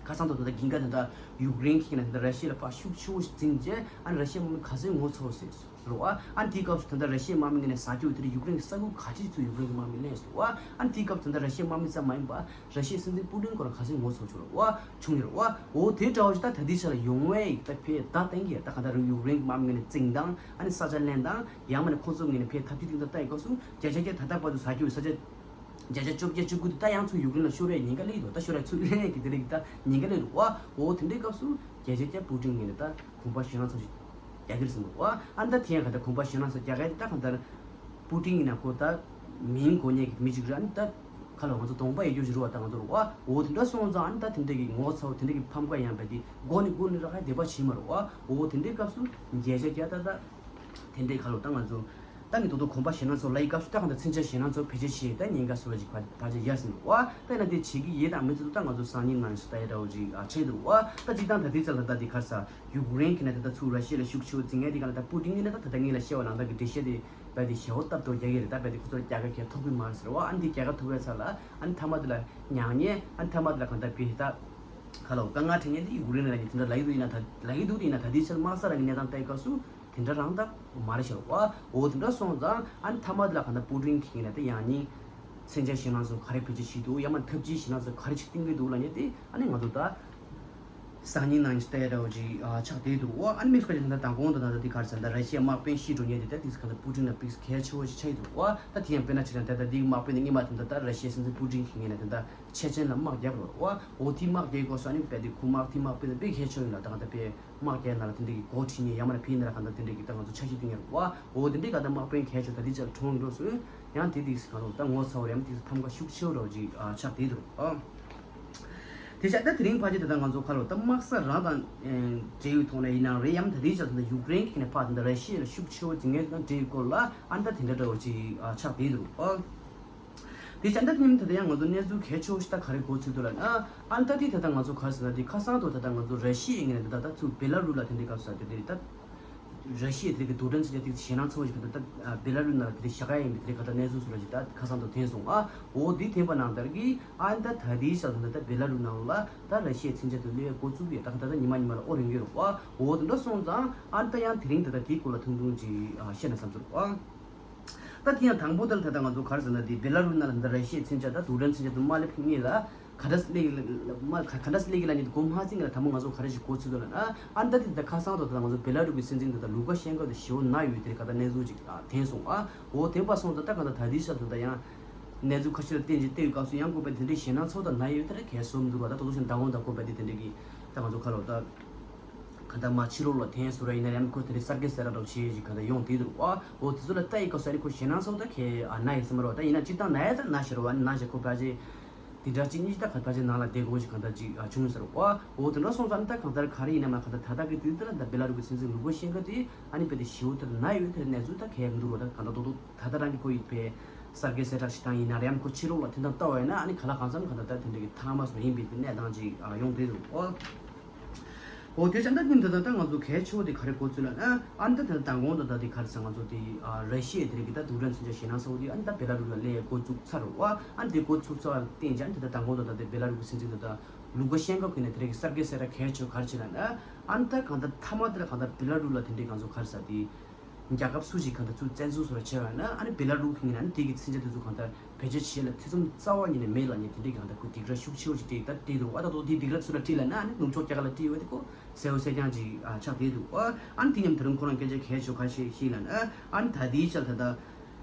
ཁ་སང་ད་ད་ད་གིན་ག་ད་ད་ཡུཀ་རེན་གི་ནས་ད་ར་ཤི་ཡ་ལ་ཕར་ཤུགས་ཆེ་བོ་ཞིག་འཛིན་རྗེས་ཨ་ནི་ར་ཤི་ཡ་དམག་མི་ག་ཚོད་ངོ་ཚ་བོ་ཟེར་སོང་། རེད་བ། ཨ་ནི་དེའི་སྐབས་སུ་ད་ལྟ་ར་ཤི་ཡའི་དམག་མི་ངོས་ནས་ཟ་རྒྱུ་དེ་ཡུཀ་རེན་གྱི་ས་ཁུལ་ག་ཅིག་ཚུར་ཡུཀ་རེན་གྱི་དམག་མི་ལེན་སོང་བ། ཨ་ནི་དེའི་སྐབས་སུ་ད་ལྟ་ར་ཤི་ཡའི་དམག་མི་ཙམ་མ་ཡིན་པ་ར་ཤི་ཡའི་སྲིད་འཛིན་པུ་ཏིན་ཁོ་རང་ག་ཚོད་ངོ་ཚ་བྱུང་རེད་བ། བྱུང་ཡོད་རེད་བ། འོ་དེ་འདྲ་བ་ཞིག་ད་ད་ལྟའི་ཆ་ལ་ཡོང་བའི་ད་ཕེ་ད་ཏན་གྱི་ད་ག་ད་རུ་ཡུཀ་རེན་གྱི་དམག་མི་ངོས་ནས་བཙན་བཏང་ཨ་ནི་ས་ཆ་ལེན་དང་ཡང་མིན་ན་ཁོང་ཚོ་ངོས་ནས་ཕེ་འཐབ་ཇུས་སྟེང་ད་ལྟ་ཡི་སྐབས་སུ་བརྒྱ་ཆ་བརྒྱ་ད་ལྟ་བར་དུ་ཟ་རྒྱུ་ས་ཆ་བརྒྱ་ཆ་བཅོ་བརྒྱད་བཅུ་དགུ་དེ་ད་ཡང་ཚུར་ཡུཀ་རེན་ལ་ཤོར་བའི་ཉེན་ཁ་སླེབས་འདུག་ད་ཤོར་བའི་ཚུར་ལེན་གྱི་དེ་རིགས་ད་ཉེན་ཁ་སླེབས་འདུག་བ། འོ་དེ་འདྲའི་སྐབས་སུ་བརྒྱ་ཆ་བརྒྱ་པུ་ཏིན་ངོས་ནས་ད། གོམ་པ་ཞེད་སྣང་ཚ་བོ་ཞིག་རྒྱག་གི་རེད་ཟེར་འདུག་བ། ཨ་ནི་ད་དེ་ཡང་ག་ད་གོམ་པ་ཞེད་སྣང་ཚ་རྒྱག་གི་ད་གང་ལྟར་པུ་ཏིན་ཡིན་ན་ཁོ་ད་མིང་གོ་མཁན་གྱི་མི་ཅིག་རེད། ཨ་ནི་ད་ཁ་ལ་ང་ཚོ་གདོང་པ་ཡོད་རྒྱུ་ཞིག་རེད་བ། ད་ང་ཚོ་རེད་བ། འོ་དེ་འདྲ་སོང་ཙང་ཨ་ནི་ད་དེ་འདྲ་གི་ངོ་ཚ་བོ་དེ་འདྲ་གི་ཕམ་ཁ་ཡང་བས་དེ་མགོ་ནས་མགོ་ནས་རག་ག་བདེ་བ་བྱེད་མ་རེད་བ། འོ་དེ་འདྲའི་སྐབས་སུ་བརྒྱ་ཆ་བརྒྱ་ད་ད་དེ་འདྲའི་ཁ་ལོ་ད་ང་ཚོ་ད་ནི་ཏོག་ཏོག་གོམ་པ་ཞེད་སྣང་ཚ་བོ་ལ་ཡི་སྐབས་སུ་ད་གང་ལྟར་མཚོན་ཆ་ཞེད་སྣང་ཚ་བོ་བེད་སྤྱོད་བྱེད་ད་ཉེན་ཁ་བཟོ་བ་ཅིག་ཕར་ཕར་ཆེར་ཡར་སོང་འདུག་བ། ད་ཡིན་ན་དེ་བྱེད་ཀྱི་ཡོད་དང་མི་ཚོ་ད་ང་ཚོ་སང་ཉིན་ནང་ཞིག་ད་ཡ་འདྲ་བོ་ཅིག་ཨ་ཆེ་འདུག་བ། ད་སྤྱིར་བཏང་ད་ལྟའི་ཆ་ལ་ད་དེ་ག་རེ་ཟ། ཡུཀ་རེན་གྱི་ནས་ད་ལྟ་ཚུར་ར་ཤི་ཡ་ལ་ཤུགས་ཆེ་བོ་འཛིན་མཁན་དེ་ག་ལ་ད་པུ་ཏིན་གྱི་ནས་ད་ད་ལྟ་ངེད་ལ་བཤད་པ་ནང་ལྟར་གྱི་འགྲེལ་བཤད་དེ་རྦད་དེ་ཞེ་པོ་སྟབས་བདེ་རྒྱག་གི་རེད། ད་རྦད་དེ་ཁོ་ཚོར་རྒྱལ་ཁ་གང་ཐོབ་གི་མ་རེད་ཟེར་བ། ཨ་ནི་དེ་རྒྱལ་ཁ་ཐོབ་པའི་ཚར་ལ་ཨ་ནི་མཐའ་མ་དེ་ལ་མྱངས་ཉེ་ཨ་ནི་མཐའ་མ་དེ་ལ་གང་ལྟར་བི་ད་ག་ལ་དཀའ་ངལ་འཕྲད་ཉེ་དེ་ཡུཀ་རེན་ལ་ཉེ་དེ་འདྲ་ལ་ཡི་དུ་ཡིན་ན་ད་ལ་ཡི་དུ་དེ་ཡིན་ན་ད་དེའི་ཆ་ལ་དམག་ས་རང་གི་གནས་སྟངས་ལྟ་ཡི་སྐབས་སུ་དེ་འདྲ་རང་ད་མ་རེད་ཤག་བ། འོ་དེ་འདྲ་སོང་ཙང་ཨ་ནི་མཐའ་མ་དེ་ལ་གང་ལྟར་པུ་ཏིན་གྱི་ངོས་ནས་ད་ཡང་ཉིན་མཚོན་ཆ་ཞེད་སྣང་ཚ་བོ་ག་རེ་བེད་སྤྱོད་བྱེད་འདུག་ཡང་མ་འཐབ་ཇུས་ཞེད་སྣང་ཚ་བོ་ག་རེ་ཅིག་བཏིང་གི་འདུག་ལབ་ཉེ་དེ་ཨ་ནི་ང་ཚོ་ད། སང་ཉིན་ནང་ཉིན་ལྟ་ཡ་འདྲ་བོ་ཅིག་ཨ་ཆགས་བསྡད་འདུག་ཨ་ནི་མི་སྐོར་ཅིག་ད་ལྟ་མདང་དགོང་དང་ད་ལྟ་འདི་ག་རེ་ཟེར་ན་ད་ར་ཤི་ཡའི་དམག་དཔོན་ཤི་འགྲོ་མཁན་དེ་ད་དེ་ག་ད་པུ་ཏིན་ལ་དཔེ་གལ་ཆེ་བོ་ཞིག་ཆགས་ཡོད་འདུག་ཨ། ད་དེ་ཡང་དཔེར་ན་ཆ་བཞག་ན་ད་ལྟ་འདིའི་དམག་དཔོན་དེ་སྔོན་མ་དེ་འདྲ་ད་ར་ཤི་ཡའི་སྲིད་འཛིན་པུ་ཏིན་གྱི་ངོས་ནས་དེ་འདྲ་ཆེ་ཆེན་ལ་དམག་རྒྱག་རོགས་ཨ། འོ་དེའི་དམག་རྒྱག་དགོས་སོ་ཨ་ནི་དཔེ་དེ་ཁུ་དམག་དེའི་དམག་དཔོན་དེ་དཔེ་གལ་ཆེ་བོ་ཡིན་ལ་ད་ག་ད་དཔེ་དམག་རྒྱག་ན་ལ་དེ་འདྲ་གི་འགོ་ཁྲིད་མཁན་ཡང་མ་ན་ཕི་ཡིན་ན་ལ་ག་ད་དེ་འདྲ་གི་ད་ང་ཚོ་འཆར་གཞི་བཏིང་ཡ་རོགས་ཨ། འོ་དེ་འདྲའི་ག་ད་དམག་དཔོན་གལ་ཆེ་བོ་ད་དེ་ཅག་གྲོངས་འགྲོ་སོ་ཡང་དེ་དེ་ག་རོགས་ད་ངོ་ཚ་བོ་ཡང་དེ་ཕམ་ཁ་ཤུགས་ཆེ་བོ་རོགས་ཅིག་ཨ་ཆགས་བསྡད་འདུག་ཨ། དེ་ཆ་ད་དེ་རིང་ཕལ་ཆེར་དེ་དག་ང་ཚོ་ཁ་ལོ་ད་དམག་ས་རང་དང་འབྲེལ་བའི་ཐོག་ནས་ཡིན་ནའང་རེད། ཡང་ད་དེའི་ཆ་ད་ཡུཀ་རེན་གྱི་ནས་ཕར་དེ་འདྲ་ར་ཤི་ཡ་ལ་ཤུགས་ཆེ་བོ་འཛིན་མཁན་དང་འབྲེལ་བའི་སྐོར་ལ་ཨ་ནི་ད་དེ་འདྲ་འདྲ་བོ་ཅིག་ཆགས་བསྡད་འདུག་ཨ། དེ་ཆ་ད་དེ་ཉིན་ད་ལྟ་ཡང་ང་ཚོ་གནས་ཚུལ་གལ་ཆེ་བོ་ཞིག་ད་ག་རེ་གོ་ཚུལ་འདུག་ལབ་ན་ཨ་ནི་ད་དེ་ད་ལྟ་ང་ཚོ་ག་རེ་ཟེར་ན་དེ་ཁ་སང་དུ་ད་ལྟ་ང་ཚོ་ར་ཤི་ཡའི་ངོས་ནས་ད་ལྟ་ད་ཚུར་བེ་ལ་རུ་ལ་དེ་འདྲའི་སྐབས་སུ་ད་དེ་ད། ར་ཤི་ཡའི་དེ་གི་རྡུལ་ཕྲན་མཚོན་ཆ་དེ་ཞེད་སྣང་ཚ་བོ་ཞིག་གི་ད་ལྟ་བེ་ལ་རུ་ནང་ལ་དེ་རིང་བཞག་ཡ་ཡིན་པའི་དེ་རིང་ག་ད་གནས་ཚུལ་སོགས་ལ་ཞིག་ད་ཁ་སང་དུ་ཐོན་སོང་ཨ། འོ་དེ་ཐོན་པ་ནང་ལྟར་གི་ཨ་ནི་ད་ད་དེའི་ཞག་ད་ད་བེ་ལ་རུ་ནང་ལ་ད་ར་ཤི་ཡའི་མཚོན་ཆ་དེ་སླེབས་ཡ་འགོ་བཙུགས་ཡ་ད་ག་ད་ད་ཉི་མ་ཉི་མ་ལ་ཨོ་རིང་གི་རོགས་ཨ། འོ་དེ་འདྲ་སོང་ཙང་ཨ་ནི་ད་ཡང་དེ་རིང་ད་ད་དེའི་སྐོར་ལ་ཐུང་ཐུང་ཅིག་ཨ་བཤད་ན་བསམ་ཚུལ་ཨ། ད་དེ་ཡང་དང་པོ་ད་ལ་ད་ད་ང་ཚོ་ག་རེ་ཟེར་ན་དེ་བེ་ལ་རུ་ནང་ལ་ད་ར་ཤི་ཡའི་མཚོན་ཆ་ད་རྡུལ་ཕྲན་མཚོན་ཆ་དེ་མ་སླེབས་སྔོན་ལ། ག་འདྲ་སླེབས་ཀྱི་ལ་མ་ག་ག་འདྲ་སླེབས་ཀྱི་ལ་ཉིད་གོ་མ་ཚིག་ལ་དང་པོ་ང་ཚོ་ག་རེ་ཞིག་གོ་ཚུལ་འདུག་ལ་ན་ཨ་ནི་ད་དེ་ད་ཁ་སང་དུ་ད་ང་ཚོ་བེ་ལ་རུ་གི་སྲིད་འཛིན་དུ་ད་ལུ་ཀ་ཤན་ཀོ་དེ་ཞེ་པོ་ན་ཡོད་དེ་རེད་ག་ད་གནས་ཚུལ་ཅིག་ཐོན་སོང་ཨ། འོ་ཐོན་པ་སོང་ད་ད་ག་ད་ད་དེའི་ཆ་དུ་ད་ཡང་གནས་ཚུལ་ཁ་ཤས་ལ་བརྟེན་ཅིག་བལྟས་ཡོད་སྐབས་སུ་ཡང་ཀོ་པའི་དེ་འདྲའི་ཞེད་སྣང་ཚ་བོ་ད་ན་ཡོད་དེ་རེད་གལ་སོམ་འདུག་ལ་ད་དུ་ཞིག་མདང་དགོང་ད་ཀོ་པའི་དེ་དེ་འདྲའི་གི་ད་ང་ཚོ་ཁ་ལོ་ད། ག་ད་མ་ཕྱི་ལོགས་ལ་ཐོན་སོང་ར་ཡིན་ན་ཡང་ཁོ་དེ་འདྲའི་གསར་སྐྱེས་གསར་ར་འདྲ་བོ་བྱེད་ཅིག་ག་ད་ཡོང་དེ་འདུག་ཨ། འོ་དེ་ཚོ་ལ་ལྟ་ཡི་སྐབས་སུ་ཨ་ནི་ཁོ་ཞེད་སྣང་ཚ་བོ་ད་ཁྱེད་ཨ་ན་ཡི་སེམས་རོ་ད་ཡིན་ན་སྤྱིར་བཏང་ན་ཡ་ད་ན་ཞེ་རོ་ཨ་ནི་ན་ཞེ་ཁོ་ཕལ་ཆེར་དེ་འདྲ་གཅིག་གཉིས་ད་ག་ཕལ་ཆེར་ནང་ལ་བསྡད་དགོས་ཞིག་གང་ལྟར་ཅིག་ཨ་བྱུང་ཟེར་རོ་ཨ། འོ་དེ་འདྲ་སོང་ཙང་ད་གང་ལྟར་ག་རེ་ཡིན་ན་མ་གང་ལྟར་ད་ལྟ་གི་དུས་དེ་ལ་ད་བེ་ལ་རུ་གི་སྲིད་འཛིན་ལུ་ཀ་ཤན་ཀ་དེ་ཨ་ནི་བེ་དེ་ཞེ་པོ་དེར་ན་ཡོད་དེར་གནས་ཚུལ་ད་གས་མི་འདུག་རོ་ད་གང་ལྟར་རྡོག་རྡོག་ད་ལྟ་རང་གི་ཁོ་ཡི་བས་གསར་སྐྱེས་གསལ་བསྒྲགས་ཤིག་བཏང་ཡིན་ན་རེམ་ཁོ་ཕྱི་ལོགས་ལ་ཐེ་ཐང་ལྟ་བ་ཡིན་ན་ཨ་ནི་ག་ལ་གང་འཚམ་གང་ལྟར་ད་དེ་འདྲ་གི་ཐ་མ་སོ་ཡིན་པའི་གནས་སྟངས་ཅིག་ཨ་ཡོང་དེ་འདུག་ཨ། འོ་དེ་ཙམ་ད་ནི་ད་ད་ད་ང་ཚོ་གལ་ཆེ་བོ་དེ་ག་རེ་གོ་ཚུལ་ལ་ན་ཨ་ནི་ད་ད་མདང་དགོང་ད་ད་དེ་ག་རེ་ཟེར་ང་ཚོ་དེ་ཨ་ར་ཤི་ཡའི་དེ་རིགས་ཀྱི་ད་རྡུལ་ཕྲན་མཚོན་ཆ་ཞེད་སྣང་ཚ་བོ་དེ་ཨ་ནི་ད་བེ་ལ་རུ་ལ་སླེབས་འགོ་བཙུགས་ཚར་རོ་ཨ། ཨ་ནི་དེ་འགོ་བཙུགས་ཚར་བ་བརྟེན་ཅིག་ཨ་ནི་ད་ད་མདང་དགོང་ད་ད་དེ་བེ་ལ་རུ་གི་སྲིད་འཛིན་ད་ད་ལུ་ཀ་ཤན་ཀ་གི་ནས་དེ་རིགས་ཀྱི་གསར་སྐྱེས་གསལ་བསྒྲགས་གལ་ཆེ་བོ་ག་རེ་བྱས་ལ་ན་ཨ་ནི་ད་གང་ལྟར་མཐའ་མ་དེ་ལ་གང་ལྟར་བེ་ལ་རུ་ལ་དེ་འདྲའི་ང་ཚོ་ག་རེ་ཟེར་དེ། རྒྱལ་ཁབ་སུ་ཞིག་གང་ལྟར་ཚུར་བཙན་འཛུལ་སོགས་ལ་བྱས་པ་ན་ཨ་ནི་བེ་ལ་རུ་གི་ངོས་ནས་ཨ་ནི་དེ་གི་མཚོན་ཆ་དེ་ཚོ་གང་ལྟར་བེད་སྤྱོད་བྱེད་ལ་ཐེ་ཚོམ་རྩ་བ་ཉིད་ནས་མེད་ལ་ཉིད་དེ་འདྲའི་གང་ལྟར་ཁོ་སྡིགས་ར་ཤུགས་ཆེ་བོ་ཞིག་སྤྲད་ད་བལྟས་འདུག་ཨ་ད་དོ་དེ་སྡིགས་ར་ཚུར་ལ་སྤྲད་ལ་ན་ཨ་ནི་ནུབ་ཕྱོགས་རྒྱ་གར་ལ་སྤྲད་ཡོད་དེ་ཁོ་གསལ་བོ་གསལ་རྐྱང་ཅིག་ཨ་ཆགས་བསྡད་འདུག་ཨ་ཨ་ནི་དེ་མཉམ་དུ་རང་ཁོ་རང་སྐད་ཆ་གལ་ཆེ་བ་ཁ་ཤས་ཤིག་ལ་ན་ཨ་ནི་ད་དེའི་ཆ་ད་ལྟ།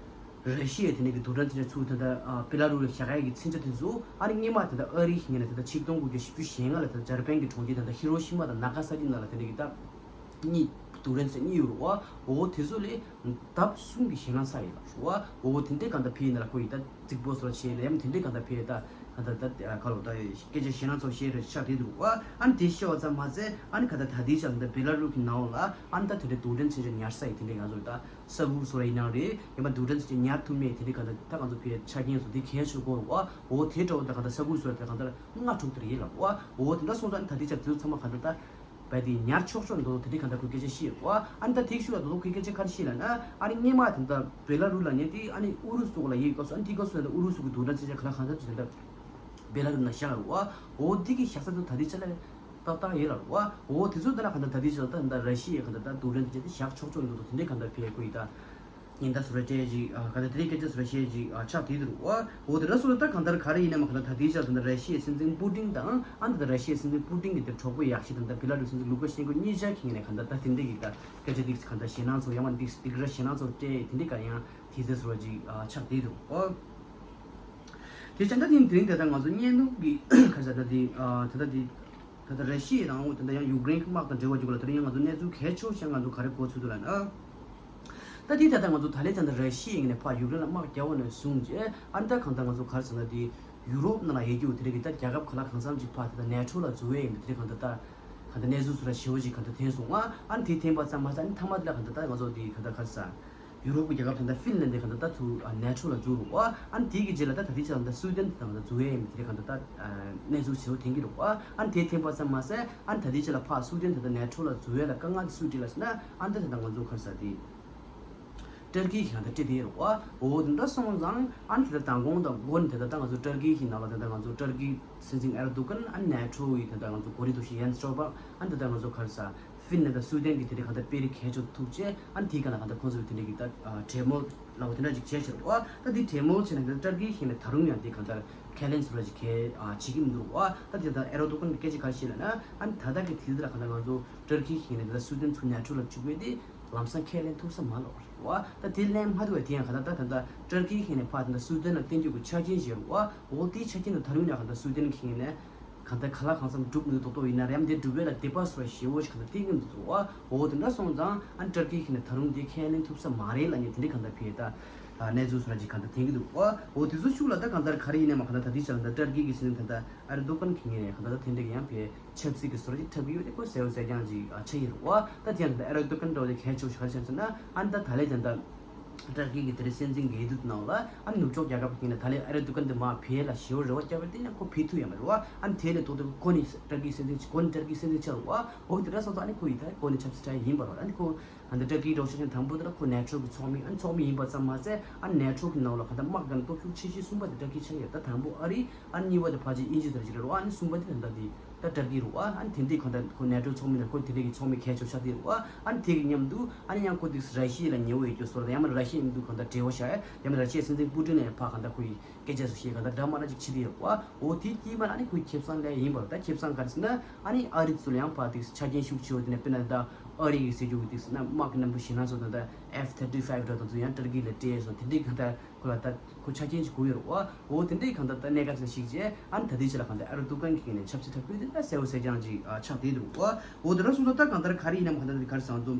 ར་ཤི་ཡའི་དེ་ནས་ཀྱི་རྡུལ་ཕྲན་མཚོན་ཆ་ཚུར་ད་ལྟ་ཨ་བེ་ལ་རུ་ལ་བཞག་ཡ་གི་མཚོན་ཆ་དེ་ཚོ་ཨ་ནི་སྔོན་མ་ད་ལྟ་ཨ་རིའི་ངོས་ནས་ད་ལྟ་ཆིག་སྟོང་དགུ་བརྒྱ་བཞི་བཅུ་ཞེ་ལྔ་ལ་ད་ལྟ་འཇར་པན་གྱི་གྲོང་ཁྱེར་ད་ལྟ་ཧི་རོ་ཤི་མ་དང་ན་ག་ས་ཀི་ནང་ལ་དེ་འདྲ་གི་ད་གཉིས་རྡུལ་ཕྲན་ཚོ་གཉིས་ཡོད་རེད་བ། འོ་དེ་ཚོ་ལས་ལྡབ་གསུམ་གྱི་ཞེ་ལྔ་ཚ་ཡོད་ལ་རེད་བ། འོ་དེ་འདྲའི་གང་ལྟར་ཕེ་ཡིན་ན་ལ་ཁོ་ཡི་ད་རྫིག་པོ་སོར་ཆེ་ལ་ཡམ་དེ་འདྲའི་གང་ལྟར་ཕེ་ད་གང་ལྟར་ད་ག་ལོ་ད་སྐད་ཆ་ཞེ་ལྔ་ཚོ་བཤད་རེད་ཆགས་དེ་འདུག་བ། ཨ་ནི་དེ་བཤད་བ་ཙམ་མ་ཟད་ཨ་ནི་ག་ད་ད་དེའི་ཆ་ལ་ད་བེ་ལ་རུ་གི་ནང་ལ་ཨ་ནི་ད་དེ་འདྲའི་རྡུལ་ཕྲན་ཚོ་ཉར་ས་ཡི་དེ་འདྲའི་ང་ཚོ་ད་ས་ཁུག་སོ་ར་ཡིན་ནའང་རེད། ཡང་མ་རྡུལ་ཕྲན་ཚོ་ཅིག་ཉར་ཐུབ་མེད་དེ་འདྲའི་གང་ལྟར་ད་གང་ཚོ་ཕའི་ཆ་རྐྱེན་སོགས་དེ་གལ་ཆེ་དགོས་རེད་བ། འོ་དེ་འདྲ་བོ་ད་གང་ལྟར་ས་ཁུག་སོ་ར་དེ་གང་ལྟར་ལྔ་དྲུག་དེར་ཡིན་ལབ་བ། འོ་དེ་འདྲ་སོང་ཙང་ད་དེ་ཆ་དེ་ཚོ་ཚང་མ་གང་ལྟར་ད་བས་དེ་ཉར་ཆོག་ཆོག་འདུག་དེ་འདྲའི་གང་ལྟར་ཁོས་སྐད་ཆ་བཤད་ཡོད་བ། ཨ་ནི་ད་དེ་ཤུ་ལ་འདུག་ཁོས་སྐད་ཆ་ག་རེ་བཤད་ལབ་ན་ཨ་ནི་སྔོན་མ་དེ་འདྲ་བེ་ལ་རུ་ལ་ཉེ་དེ་ཨ་ནི་ཨུ་རུ་སུ་ལ་ཡོད་སྐབས་སུ་ཨ་ནི་དེའི་སྐབས་སུ་ད་ཨུ་རུ་སུ་གི་རྡུལ་ཕྲན་ཚོ་ཆ་ག་ལ་གང་ལྟར་དེ་འདྲ་བེ་ལ་རུ་ན་བཞག་ཡོད་བ། འོ་དེ་གི་བཞག་ས་དེ་ད་དེ་ཆ་ལ། ཏག་ཏག་ཡོད་ལ་རུ་བ། འོ་དེ་ཚོ་ད་ལ་ག་འདྲ་ད་དེ་ཆ་ལ་ད་འདྲ་ར་ཤི་ཡའི་ག་འདྲ་ད་རྡུལ་ཕྲན་དེ་བཞག་ཆོག་ཆོག་འདུག་དེ་འདྲའི་ག་འདྲ་ཕེ་ཁོ་ཡི་ད་ཉེན་བརྡ་སོ་ར་སྤྲད་ཅིག་ག་འདྲ་དེ་འདྲའི་སྐད་ཆ་སོ་ར་བཤད་ཅིག་ཆགས་དེ་འདུག་རུ་བ། འོ་དེ་འདྲ་སོ་ད་ག་འདྲ་ག་རེ་ཡིན་ན་མ་ག་འདྲ་ད་དེ་ཆ་ད་འདྲ་ར་ཤི་ཡའི་སྲིད་འཛིན་པུ་ཏིན་དང་ཨ་འདྲ་ད་ར་ཤི་ཡའི་སྲིད་འཛིན་པུ་ཏིན་གི་དེ་གྲོགས་པོ་ཡག་ཤོས་ད་འདྲ་བེ་ལ་རུ་སྲིད་འཛིན་ལུ་ཀ་ཤེན་ཀོ་གཉིས་ཆ་གི་ངོས་ནས་ག་འདྲ་ད་དེ་འདྲའི་གི་ད་སྐད་ཆ་འདི་ག་འདྲ་ཞེད་སྣང་ཚོ་ཡང་མ་འདི་འདི་ག་ར་ཞེད་སྣང་ཚོ་སྤྲད་དེ་འདྲའི་ག་ཡང་དེ་ཚོ་སོ་ར་ཅིག་ཆགས་དེ་འདུག་རུ་བ། དེ་བྱས་ད་དེ་དེ་རིང་དེ་ད་ང་ཚོ་བརྙན་ཐུང་གི་ག་རེ་ཟེར་ད་དེ་ད་ད་དེ། ད་ལྟ་ར་ཤི་ཡ་དང་ད་ལྟ་ཡང་ཡུཀ་རེན་གྱི་དམག་དང་འབྲེལ་བ་འཇུག་ལ་དེ་རིང་ང་ཚོ་གནས་ཚུལ་གལ་ཆེ་ཤོས་ང་ཚོ་ག་རེ་གོ་ཚུལ་འདུག་ལབ་ན། ད་དེ་ད་ལྟ་ང་ཚོ་ད་ལན་ད་ལྟ་ར་ཤི་ཡ་ངོས་ནས་ཕར་ཡུཀ་རེན་ལ་དམག་རྒྱག་པ་ནས་བཟུང་རྗེས་ཨ་ནི་ད་གང་ལྟར་ང་ཚོ་ག་རེ་ཟེར་ན་དེ་ཡུ་རོབ་ནང་ལ་ཡོད་རྒྱུ་དེ་རིང་གི་ད་རྒྱལ་ཁབ་ག་ལ་གང་འཚམ་ཅིག་ཕར་ད་ལྟ་ནེ་ཊོ་ལ་འཛུལ་བས་ཡིན་པ་དེ་རིང་གང་ལྟར་ད་གང་ལྟར་གནས་ཚུལ་ཚོ་ལ་ཞེ་པོ་ཅིག་གང་ལྟར་ཐོན་སོང་ང་། ཨ་ནི་དེ་ཐོན་པ་ཙམ་མ་ཟད་ཨ་ནི་མཐའ་མ་དེ་ལ་གང་ལྟར་ད་ང་ཚོ་དེ་གང་ལྟར་ག་རེ་ཟེར། ཡུ་རོབ་ཀྱི་རྒྱལ་ཁབ་ད་ལྟ་ཧྥིན་ལན་དེ་གང་ལྟར་ད་ཚུར་ནེ་ཊོ་ལ་འཛུལ་རུ་བ། ཨ་ནི་དེ་གི་རྗེས་ལ་ད་ད་ལྟའི་ཆ་ལ་ད་སུའུ་ཏན་དེ་གང་ལྟར་འཛུལ་ཡས་ཡིན་པ་དེ་གང་ལྟར་ད་གནས་ཚུལ་ཆེ་བོ་ཐོན་གྱི་རུ་བ། ཨ་ནི་དེ་ཐོན་པ་ཙམ་མ་ཟད་ཨ་ནི་ད་ལྟའི་ཆ་ལ་ཕར་སུའུ་ཏན་ད་ལྟ་ནེ་ཊོ་ལ་འཛུལ་ཡས་ལ་དཀའ་ངལ་དེ་སུས་སྤྲད་ལ་ཟེར་ན་ཨ་ནི་ད་ད་ལྟ་ང་ཚོ་ག་རེ་ཟེར་དེ་ཏར་ཀི་གིས་གང་ལྟར་སྤྲད་དེ་རུ་བ། འོ་དེ་འདྲ་སོང་ཙང་ཨ་ནི་ད་ལྟ་མདང་དགོང་དང་འགོ་ནས་ད་ལྟ་ད་ང་ཚོ་ཏར་ཀི་གི་ནང་ལ་ད་ལྟ་ང་ཚོ་ཏར་ཀི་སྲིད་འཛིན་ཨེར་དོ་གན་ཨ་ནི་ནེ་ཊོ་ཡི་ད་ལྟ་ང་ཚོ་གོ་སྒྲིག་འདུག་ཤི་ཡན་སི་སྟོལ་པག་ཨ་ནི་ད་ལྟ་ང་ཚོ་ག་རེ་ཟེར། ཧྥིན་ལན་དང་སུའུ་ཏན་གྱི་དེ་འདྲའི་གང་ལྟར་དཔོན་རིགས་གལ་ཆེ་ཐུག་རྗེས་ཨ་ནི་དེའི་སྒང་ལ་གང་ལྟར་ཁོང་ཚོས་དེ་འདྲའི་གི་ད་གྲོས་མོལ་ལབ་པ་དེ་འདྲ་ཅིག་བྱས་ཕྱིར་རོ། ད་དེ་གྲོས་མོལ་བྱས་ནས་ད་ཏར་ཀིའི་ངོས་ནས་ད་རུང་ཡང་དེ་གང་ལྟར་ཁས་ལེན་ཚུལ་ཅིག་གལ་བྱེད་ཀྱི་མི་འདུག་རོ། ད་དེ་ད་ཨེར་དོ་གན་གྱི་སྐད་ཆ་ག་རེ་བཤད་ལབ་ན་ཨ་ནི་ད་ལྟ་གི་དུས་འདི་ལ་གང་ལྟར་ང་ཚོ་ཏར་ཀིའི་ངོས་ནས་ད་སུའུ་ཏན་ཚུར་ནེ་ཊོ་ལ་བཅུག་པའི་དེ་ལམ་སང་ཁས་ལེན་ཐུབ་ས་མ་ལོག་རོ། ད་དེ་ལེན་མ་ཐུབ་པའི་དེ་ཡང་གང་ལྟར་ད་གང་ལྟར་ཏར་ཀིའི་ངོས་ནས་ཕར་ད་ལྟ་སུའུ་ཏན་ལ་བརྟེན་རྒྱུ་གི་ཆ་རྐྱེན་ཞིག་རོ། འོ་དེའི་ཆ་རྐྱེན་དུ་ད་རུང་ཡང་གང་ལྟར་སུའུ་ཏན་གྱི་ངོས་ནས་གང་ལྟར་ག་ལ་གང་འཚམ་སྒྲུབ་མི་འདུག་རྡོག་རྡོག་ཡིན་ན་རེད་ཡང་དེ་སྒྲུབ་པ་ལ་དད་པ་སོགས་ཞེ་བོ་ཞིག་གང་ལྟར་བསྟན་གྱི་མི་འདུག་བ། འོ་དེ་འདྲ་སོང་ཙང་ཨ་ནི་ཏར་ཀིའི་ངོས་ནས་ད་རུང་དེ་ཁས་ལེན་ཐུབ་ས་མ་རེད་ལབ་ནས་དེ་འདྲའི་གང་ལྟར་ཕེ་ད་གནས་ཚུལ་སོགས་ཅིག་གང་ལྟར་ཐོན་གྱི་འདུག་བ། འོ་དེ་ཚོ་ཤུགས་ལ་ད་གང་ལྟར་ག་རེ་ཡིན་ན་མ་གང་ལྟར་ད་དེ་ཆ་ལ་ད་ཏར་ཀི་གི་སྲིད་འཛིན་ད་ལྟ་ཨེར་དོ་གན་གྱི་ངོས་ནས་གང་ལྟར་ད་དེ་འདྲའི་ཡང་ཕེ་ཆབ་སྲིད་ཀྱི་སོ་ར་ཅིག་འཁྲབ་ཀྱི་ཡོད་དེ་ཁོ་གསལ་བོ་གསལ་རྐྱང་ཅིག་ཆགས་ཀྱི་རེད་བ། ད་དེ་ཡང་ད་ལྟ་ཨེར་དོ་གན་འདྲ་བོ་དེ་གལ་ཆེ་ཤོས་ག་རེ་བྱས་ཟེར་ན་ཨ་ནི་ད་ད་ལན་ད་ལྟ་ཏར་ཀི་གི་དེ་རིང་སྲིད་འཛིན་གྱི་འོས་བསྡུ་ནང་ལ་ཨ་ནི་ནུབ་ཕྱོགས་རྒྱལ་ཁབ་ཀྱི་ནས་ད་ལན་ཨ་རི་འདུ་ཁང་དུ་མར་ཕེབས་ལ་ཞེ་བོ་རེ་བ་བརྒྱབ་པ་དེ་ནས་ཁོ་ཕེབས་ཐུབ་ཡ་མ་རེད་བ། ཨ་ནི་དེ་ནས་ཐོག་ཏུ་ཁོ་ནི་ཏར་ཀི་སྲིད་འཛིན་ཁོ་ནི་ཏར་ཀི་སྲིད་འཛིན་ཆགས་རེད་བ། འོ་དེ་འདྲ་སོང་ཙང་ཨ་ནི་ཁོ་ཡི་ད་ཁོ་ནི་ཆབ་སྲིད་ཆགས་ཡིན་པ་རེད། ཨ་ནི་ཁོ་ཨ་ནི་ཏར་ཀིའི་འགྲོ་ཆ་ཅན་དང་པོ་དེ་ལ་ཁོ་ནེ་ཊོ་གི་ཚོགས་མི་ཨ་ནི་ཚོགས་མི་ཡིན་པ་ཙམ་མ་ཟད་ཨ་ནི་ནེ་ཊོ་གི་ནང་ལ་ག་ད་དམག་གི་སྟོབས་ཤུགས་ཆེ་ཤོས་གསུམ་པ་དེ་ཏར་ཀི་ཆགས་ཡོད། ད་དང་པོ་ཨ་རི་ཨ་ནི་གཉིས་པ་དེ་ཕལ་ཆེར་དབྱིན་ཇི་དང་ཅིག་རེད་བ། ཨ་ནི་གསུམ་པ་དེ་ད་ལྟ་དེ། ད་ཏར་ཀི་རུ་བ། ཨ་ནི་དེ་འདྲའི་གང་ལྟར་ཁོ་ནེ་ཊོ་ཚོགས་མི་ནང་ཁོ་དེ་འདྲའི་གི་ཚོགས་མི་གལ་ཆེ་ཤོས་ཆགས་བསྡད་རུ་བ། ཨ་ནི་དེ་གི་མཉམ་དུ་ཨ་ནི་ཡང་ཁོ་དེ་ར་ཤི་ཡ་ལ་ཉེ་བོ་ཡོད་རྒྱུ་སོར་དང་ཡང་མིན་ར་ཤི་ཡ་མཉམ་དུ་གང་ལྟར་འབྲེལ་བ་བཞག་ཡ་ཡང་མིན་ར་ཤི་ཡའི་སྲིད་འཛིན་པུ་ཏིན་ལ་ཡང་ཕར་གང་ལྟར་ཁོ་ཡི་སྐད་ཆ་སུ་བཤད་གང་ལྟར་འདྲ་མ་འདྲ་ཅིག་བྱེད་བསྡད་ཡོད་རུ་བ། འོ་དེ་དཀྱིལ་མ་ལ་ཨ་ནི་ཁོའི་ཁེ་བཟང་ལས་ཡིན་པར་ད་ཁེ་བཟང་ག་རེ་ཟེར་ན་ཨ་ནི་ཨ་རི་ཚོ་ལ་ཡང་ཕར་དེ་ཆ་རྐྱེན་ཤུགས་ཆེ་བོ་དེ་ནས་དཔེར་ན་ད་ཨ་རི་གི་ཟེར་རྒྱུ་གི་དེ་ཟེར་ན་དམག་གི་གནམ་གྲུ་ཞེད་སྣང་ཚོ་དང་ད་ཨེཕ་ཐར་ཊི་ཕའིབ་འདྲ་དང་ཚོ་ཡང་ཏར་ཀི་ལ་སྤྲད་སོང་། དེ་འདྲའི་གང་ལྟར་ཁོ་ལ་ད་ཁོ་ཆ་རྐྱེན་ཅིག་དགོས་ཡོད་རེད་བ། འོ་དེ་འདྲའི་གང་ལྟར་ད་གནད་འགག་ཅིག་ལ་གཞིགས་རྗེས་ཨ་ནི་ད་ལྟའི་ཆ་ལ་གང་ལྟར་ཨེར་དོ་གན་གྱི་ངོས་ནས་ཆབ་སྲིད་འཁྲབ་སྟོན་དེ་ད་གསལ་བོ་གསལ་རྐྱང་ཅིག་ཨ་ཆགས་བསྡད་འདུག་བ། འོ་དེ་འདྲ་སོང་ཙང་ད་གང་ལྟར་ག་རེ་ཡིན་ནམ་གང་ལྟར་དེ་ག་རེ་བསམ་འདུག་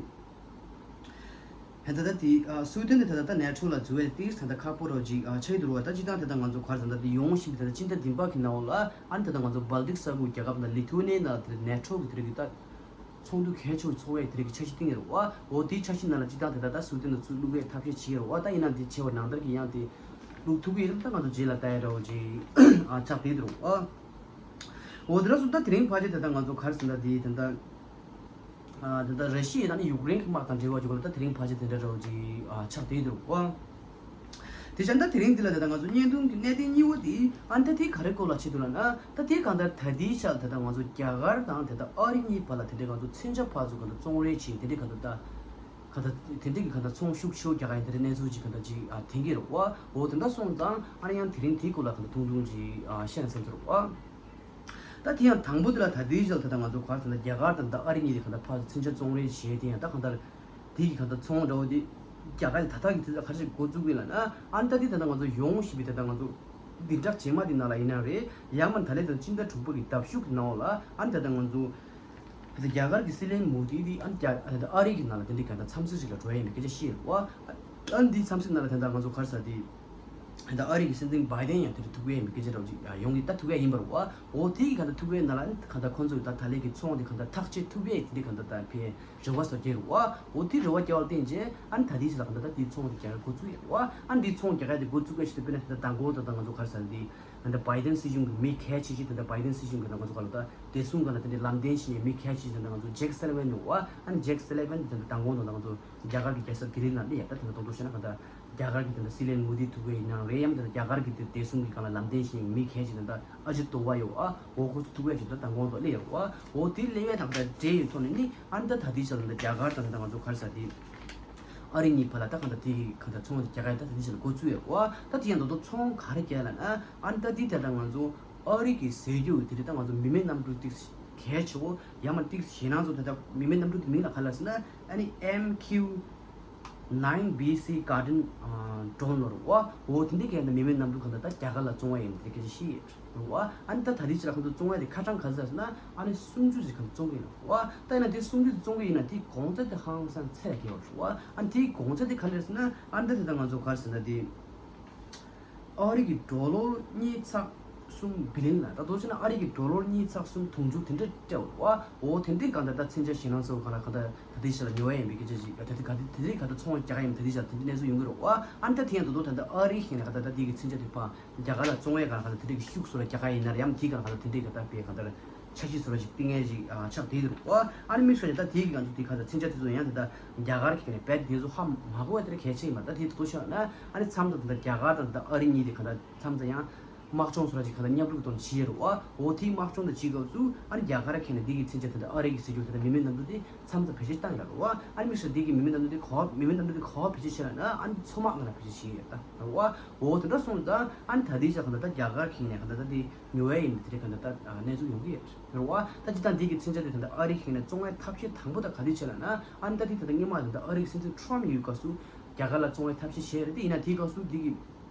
ཧན་ད་ད་དེ་ཨ་སུའུ་ཏན་དེ་ད་ད་ད་ནེ་ཊོ་ལ་འཛུལ་བའི་དེ་ད་ད་ཁག་པོ་རོ་ཅིག་ཨ་ཆགས་ཀྱི་འདུག་བ། ད་སྤྱིར་བཏང་དེ་ད་ང་ཚོ་ག་རེ་ཟེར་ད་དེ་ཡོང་བཞིན་པའི་ད་ད་སྤྱི་ཟླ་བདུན་པ་གི་ནང་ལ་ཨ་ནི་ད་ད་ང་ཚོ་སྦལ་ཏིག་ས་ཁུལ་རྒྱལ་ཁབ་ད་ལི་ཐུ་ནེ་ན་ད་ནེ་ཊོ་གི་དེ་རིགས་ད། ཚོགས་འདུ་གལ་ཆེ་བའི་ཚོགས་པའི་དེ་རིགས་ཀྱི་འཆར་གཞི་བཏིང་ཡོད་རེད་བ། འོ་དེའི་འཆར་གཞི་ནང་ལ་སྤྱིར་བཏང་དེ་ལྟར་ད་སུའུ་ཏན་དུ་ཚུར་བླུག་པའི་ཐབས་ཤེས་བྱེད་ཀྱི་རེད་བ། ད་ཡིན་ནའང་དེ་བྱས་པ་ནང་ལྟར་གྱི་ཡང་དེ་བླུག་ཐུབ་ཀྱི་ཡོད་ན་ད་ང་ཚོ་རྗེས་ལ་ལྟ་ཡ་འདྲ་བོ་ཅིག་ཨ་ཆགས་བསྡད་འདུག་རེད་བ། འོ་དེ་འདྲ་སོང་ད་དེ་རིང་ཕལ་ཆེར་དེ་ལྟར་ང་ཚོ་ག་རེ་ཟེར་ན་དེ་དེ་ལྟར་ཨ་དེ་ལྟར་ར་ཤི་ཡ་དང་ནི་ཡུཀ་རེན་གྱི་དམག་དང་འབྲེལ་བ་ཅིག་ལ་ད་དེ་རིང་ཕལ་ཆེར་དེ་འདྲ་འདྲ་བོ་ཅིག་ཨ་ཆགས་བསྡད་འདུག་རེད་བ། དེ་བྱས་ན་ད་དེ་རིང་འདི་ལ་ད་ལྟ་ང་ཚོ་བརྙན་ཐུང་གི་གནད་དོན་གཉིས་པ་དེ་ཨ་ནི་ད་དེ་ག་རེ་སྐོར་ལ་བྱེད་འདུག་ལབ་ན། ད་དེ་གང་ལྟར་ད་ལྟའི་ཆར་ད་ལྟ་ང་ཚོ་རྒྱ་གར་དང་ད་ལྟ་ཨ་རི་གཉིས་བར་ལ་དེ་འདྲའི་ང་ཚོ་མཚོན་ཆ་ཕར་ཚུར་གང་ལྟར་བཙོང་རེས་བྱེད་དེ་འདྲའི་གང་ལྟར་ད་གང་ལྟར་དེ་འདྲའི་གི་གང་ལྟར་ཚོང་ཤུགས་ཆེ་བོ་རྒྱག་ག་ཡིན་དེ་འདྲའི་གནས་ཚུལ་ཅིག་གང་ལྟར་ཅིག་ཨ་ཐོན་གྱི་རེད་བ། འོ་དེ་འདྲ་སོང་ཙང་ཨ་ནི་ཡང་དེ་རིང་དེའི་སྐོར་ལ་གང་ལྟར་ཐུང་ཐུང་ཅིག་ཨ་བཤད་ན་བསམ་གྱི་རེད་བ། ད་དེ་ཡང་དང་པོ་དེ་ལ་ད་ལྟའི་ཆར་ད་ལྟ་ང་ཚོ་ག་རེ་ཟེར་ན་རྒྱ་གར་དང་ད་ཨ་རི་གཉིས་དེ་གང་ལྟར་ཕར་ཚུར་མཚོན་ཆ་བཙོང་རེས་བྱས་དེ་ཡང་ད་གང་ལྟར་དེ་གི་གང་ལྟར་ཚོང་འདྲ་བོ་དེ་ རྒྱ་གར་ལ་ད་ལྟ་གི་དུས་ཚོད་ག་རེ་ཞིག་འགོ་བཙུགས་ཀྱི་ལབ་ན། ཨ་ནི་ད་ལྟའི་ད་ལྟ་ང་ཚོ་ཡོང་བཞིན་པའི་ད་ལྟ་ང་ཚོ་བདུན་ཕྲག་རྗེས་མ་འདི་ནང་ལ་ཡིན་ན་རེད། ཡང་མིན་ད་ལྟའི་ད་ལྟ་སྤྱི་ཟླ་དྲུག་པ་གི་ཟླ་གཞུག་གི་ནང་ལ་ཨ་ནི་ད་ལྟ་ང་ཚོ་ད་ལྟ་རྒྱ་གར་གྱི་སྲིད་བློན་མོ་དི་འདི་ཨ་ནི་རྒྱ་ད་ལྟ་ཨ་རི་གི་ནང་ལ་དེ་འདྲའི་ག་ད་འཚམས་གཟིགས་ཞིག་ལ་འགྲོ་ཡ་ཡིན་པའི་སྐད་ཆ་བཤད་ཡོད་པ། ཨ་ནི་འདིའི་འཚམས་གཟིགས་ནང་ལ་ད་ལྟ་ང་ཚོ་ག་རེ་ཟེར་དེ། ད་ལྟ་ཨ་རི་གི་སྲིད་འཛིན་བྷའི་ཌེན་ཡང་དེ་འདྲ་ཐུག་ཡ་ཡིན་པའི་སྐད་ཆ་འདྲ་བོ་ཅིག་ཡོང་གི་ད་ཐུག་ཡ་ཡིན་པ་རེད་པ། འོ་དེ་གི་ག་ད་ཐུག་པའི་ནང་ལ་ཨ་ནི་ག་ད་ཁོང་ཚོས་ད་ད་ལན་གྱི་ཚོང་དེ་ག་ད་ཐག་གཅོད་ཐུབ་པའི་དེ་འདྲའི་ག་ད་ད་ཕའི་རེ་བ་སོགས་རྒྱག་རེད་པ། འོ་དེ་རེ་བ་རྒྱག་པ་ལ་བརྟེན་བྱས་ཨ་ནི་ད་དེའི་ཕྱིར་ལ་ག་ད་ད་དེའི་ཚོང་དེ་རྒྱག་ཡ་འགོ་བཙུགས་ཡ་རེད་པ། ཨ་ནི་དེའི་ཚོང་རྒྱག་ཡ་དེ་འགོ་བཙུགས་ཡ་ཆེད་དུ་དཔེར་ན་ད་ད་མདང་དགོང་ད་ད་ང་ཚོ་ག་རེ་ཟེར་དེ། ད་ལྟ་བྷའི་ཌེན་སྲིད་གཞུང་གི་མི་གལ་ཆེ་ཤོས་ད་ལྟ་བྷའི་ཌེན་སྲིད་གཞུང་གི་ད་ང་ཚོ་ག་ལ་ད་བདེ་སྲུང་སྒང་ལ་དེ་འདྲའི་ལམ་སྟོན་བྱེད་མཁན་མི་གལ་ཆེ་ཤོས་ད་ལྟ་ང་ཚོ་ཇེག་སེ་ལི་ཝན་ཡོད་པ། ཨ་ནི་ཇེག་སེ་ལི་ཝན་དེ་ད་ལྟ་མདང་དགོང་དང་ད་ང་ཚོ་རྒྱ་གར་གྱི་རྒྱལ་ས་ལྡི་ལི་ནང་སླེབས་ཡ། ད་དེ་ང་ཚོ་མདོར་བསྡུས་བཤད་ན་ག་ད་རྒྱ་གར་གྱི་ད་ལྟ་སྲིད་བློན་མོ་དི་ཐུག་པ་ཡིན་ན་རེད། ཡང་ད་ལྟ་རྒྱ་གར་གྱི་དེ་བདེ་སྲུང་གི་སྒང་ལ་ལམ་སྟོན་བྱེད་མཁན་མི་གལ་ཆེ་ཤོས་ད་ལྟ་ཨ་ཇི་ཏི་ཌོ་ཝལ་ཡོད་པ། འོ་ཁོ་ཚོ་ཐུག་པ་ཡ་ཆེད་དུ་ད་མདང་དགོང་དང་སླེབས་ཡ་རེད་པ། འོ་དེ་སླེབས་ཡ་དང་ད་འབྲེལ་ཡོད་ཐོག་ནས་ནི་ཨ་ནི་ད་ད་ལྟའི་ཆར་ད་ལྟ་རྒྱ་གར་དང་ད་ལྟ་ང་ཚོ་ག་རེ་ཟེར་དེ། ཨ་རི་གཉིས་བར་ལ་ད་གང་ལྟར་དེ་གི་གང་ལྟར་ཚོང་རྒྱག་ཡ་ད་དེ་ཚོ་ལ་འགོ་བཙུགས་ཡོད་པ། ད་དེ་ཡང་མདོར་བསྡུས་ཚོང་ག་རེ་རྒྱག་ལབ་ན། ཨ་ནི་ད་དེ་ད་ལྟ་ང་ཚོ་ཨ་རི་གི་ཟས་རྒྱུ་དེ་རིགས་ད་ང་ཚོ་མི་མེད་གནམ་གྲུ་ཏིག་གལ་ཆེ་བོ་ཡང་མ་ཏིག་ཞེད་སྣང་ཚོ་ད་ལྟ་མི་མེད་གནམ་གྲུ་དེ་མིང་ལ་ག་ལབ་ཟེར་ན། ཨ་ནི་ཨེམ་ཁྱུ་ནའིན་བྷི་སི་གྷར་ཌེན་ཌོན་ལབ་རེད་པ། འོ་དེ་འདྲའི་གི་ད་མི་མེད་གནམ་གྲུ་གང་ལྟར་ད་རྒྱ་གར་ལ་བཙོང་བ་ཡིན་དེ་སྐད་ཆ་བཤད་ཡོད། རེད་པ། ཨ་ནི་ད་ད་ལྟའི་ཆར་ལ་ཁོང་ཚོ་བཙོང་ཡ་དེ་ཁ་གྲངས་ག་ཚོད་ཟེར་ན། ཨ་ནི་སུམ་ཅུ་ཞིག་ཁོང་ཚོ་བཙོང་གི་ཡིན་ནོ། རེད་པ། ད་ཡིན་ན་དེ་སུམ་ཅུ་ཞིག་བཙོང་གི་ཡིན་ན་དེའི་གོང་ཚད་དེ་ཧང་སང་ཚད་ལ་བརྒལ་བ་རེད་པ། ཨ་ནི་དེའི་གོང་ཚད་དེ་ག་རེ་རེད་ཟེར་ན། ཨ་ནི་ད་དེ་ད་ང་ཚོ་ག་རེ་ཟེར་ན་དེ། ཨ་རི་གི་ཌོ་ལར་གཉིས་ཚེག་གསུམ་བི་ལི་ཡོན་ལ་ད་མདོར་བྱས་ན་ཨ་རི་གི་ཌོ་ལར་གཉིས་ཚེག་གསུམ་དུང་ཕྱུར་དེ་འདྲ་སྤྲད་པ་རེད་པ། འོ་དེ་འདྲའི་གང་ལྟར་ད་མཚོན་ཆ་ཞེད་སྣང་ཚོ་གང་ལ་གང་ལྟར་ད་ལྟའི་ཆར་ལ་ཉོ་ཡ་ཡིན་པའི་སྐད་ཆ་ཞིག་ད་ལྟའི་ག་དེ་དེ་རིགས་ག་ད་ཚོང་རྒྱག་ཡ་ཡིན་པ་ད་ལྟའི་ཆར་དེ་འདྲའི་གནས་ཚུལ་ཡོང་གི་རེད་པ། ཨ་ནི་ད་དེ་ཡང་ད་དུང་ད་ལྟ་ཨ་རི་ཞིག་ནས་ག་ད་ད་དེ་གི་མཚོན་ཆ་དེ་ཕར་རྒྱ་གར་ལ་བཙོང་བའི་སྒང་ལ་གང་ལྟར་དེ་འདྲའི་གི་ཤུགས་སུ་ལ་རྒྱག་ག་ཡིན་ན་རེད། ཡང་དེའི་སྒང་ལ་གང་ལྟར་དེ་འདྲའི་གི་ད་དཔེ་གང་ལྟར་འཆར་གཞི་བཟོ་འདྲ་ཞིག་བཏིང་ཡ་ཞིག་ཨ་ཆགས་བསྡད་ཡོད་རེད་པ། ཨ་ནི་དམིགས་བསལ་ད་དེའི་གི་ང་ཚོ་དེ་གང་ལྟར་མཚོན་ཆ་དེ་ཚོ་ཡང་ད་ལྟ་རྒྱ་གར་གི་ནས་རྦད་དེ་ཚོ་ཧ་མ་གོ་བ་དེ་འདྲ་གལ་ཆེ་ཡིན་པ། ད་དེ་ཐུག་ཤག་ན་ཨ་ནི་མཚམས་ད་ད་ལྟ་རྒྱ་གར་དང་ད་ལྟ་ཨ་རི་གཉིས་དེ་གང་ལྟར་མཚམས་ད་ཡང་། དམག་སྦྱོང་སོགས་ལ་ཅིག་ག་ད་མཉམ་རུབ་དང་བྱེད་ཡ་རེད་པ། འོ་དེའི་དམག་སྦྱོང་དང་བྱེད་སྐབས་སུ་ཨ་ནི་རྒྱ་གར་ཁེ་ནས་འདི་གི་མཚོན་ཆ་དེ་འདྲ་ཨ་རི་གི་ཟེར་རྒྱུ་དེ་འདྲ་མི་མེད་གནམ་གྲུ་དེ་མཚམས་མཚམས་བེད་སྤྱོད་བཏང་ཡོད་རེད་པ། ཨ་ནི་དམིགས་བསལ་འདི་གི་མི་མེད་གནམ་གྲུ་དེ་ག་པར་མི་མེད་གནམ་གྲུ་དེ་ག་པར་བེད་སྤྱོད་བྱེད་ལབ་ན་ཨ་ནི་མཚོ་དམག་ནང་ལ་བེད་སྤྱོད་བྱེད་ཡོད་ད་རེད་པ། འོ་དེ་འདྲ་སོང་ཙང་ཨ་ནི་ད་ལྟའི་ཆར་ག་ད་ལྟ་རྒྱ་གར་ཁེ་ནས་ག་ད་ལྟ་དེ་ཉོ་ཡ་ཡིན་པ་དེ་འདྲ་ག་ད་ལྟ་གནས་ཚུལ་ཡོང་གི་ཡོད་རེད་པ། ད་སྤྱིར་བཏང་འདི་གི་མཚོན་ཆ་དེ་ད་ལྟ་ཨ་རི་ཁེ་ནས་བཙོང་བའི་ཐབས་ཤེས་དང་པོ་ད་ག་དུས་བྱེད་ལབ་ན་ཨ་ནི་ད་ལྟའི་ད་ལྟ་སྔོན་མ་ད་ལྟ་ཨ་རི་གི་སྲིད་འཛིན་ཁྲོམ་ཡོད་སྐབས་སུ་རྒྱ་གར་ལ་བཙོང་བའི་ཐབས་ཤེས་བྱས་རེད། དེ་ཡིན་ན་དེའི་སྐབས་སུ་འདི་གི་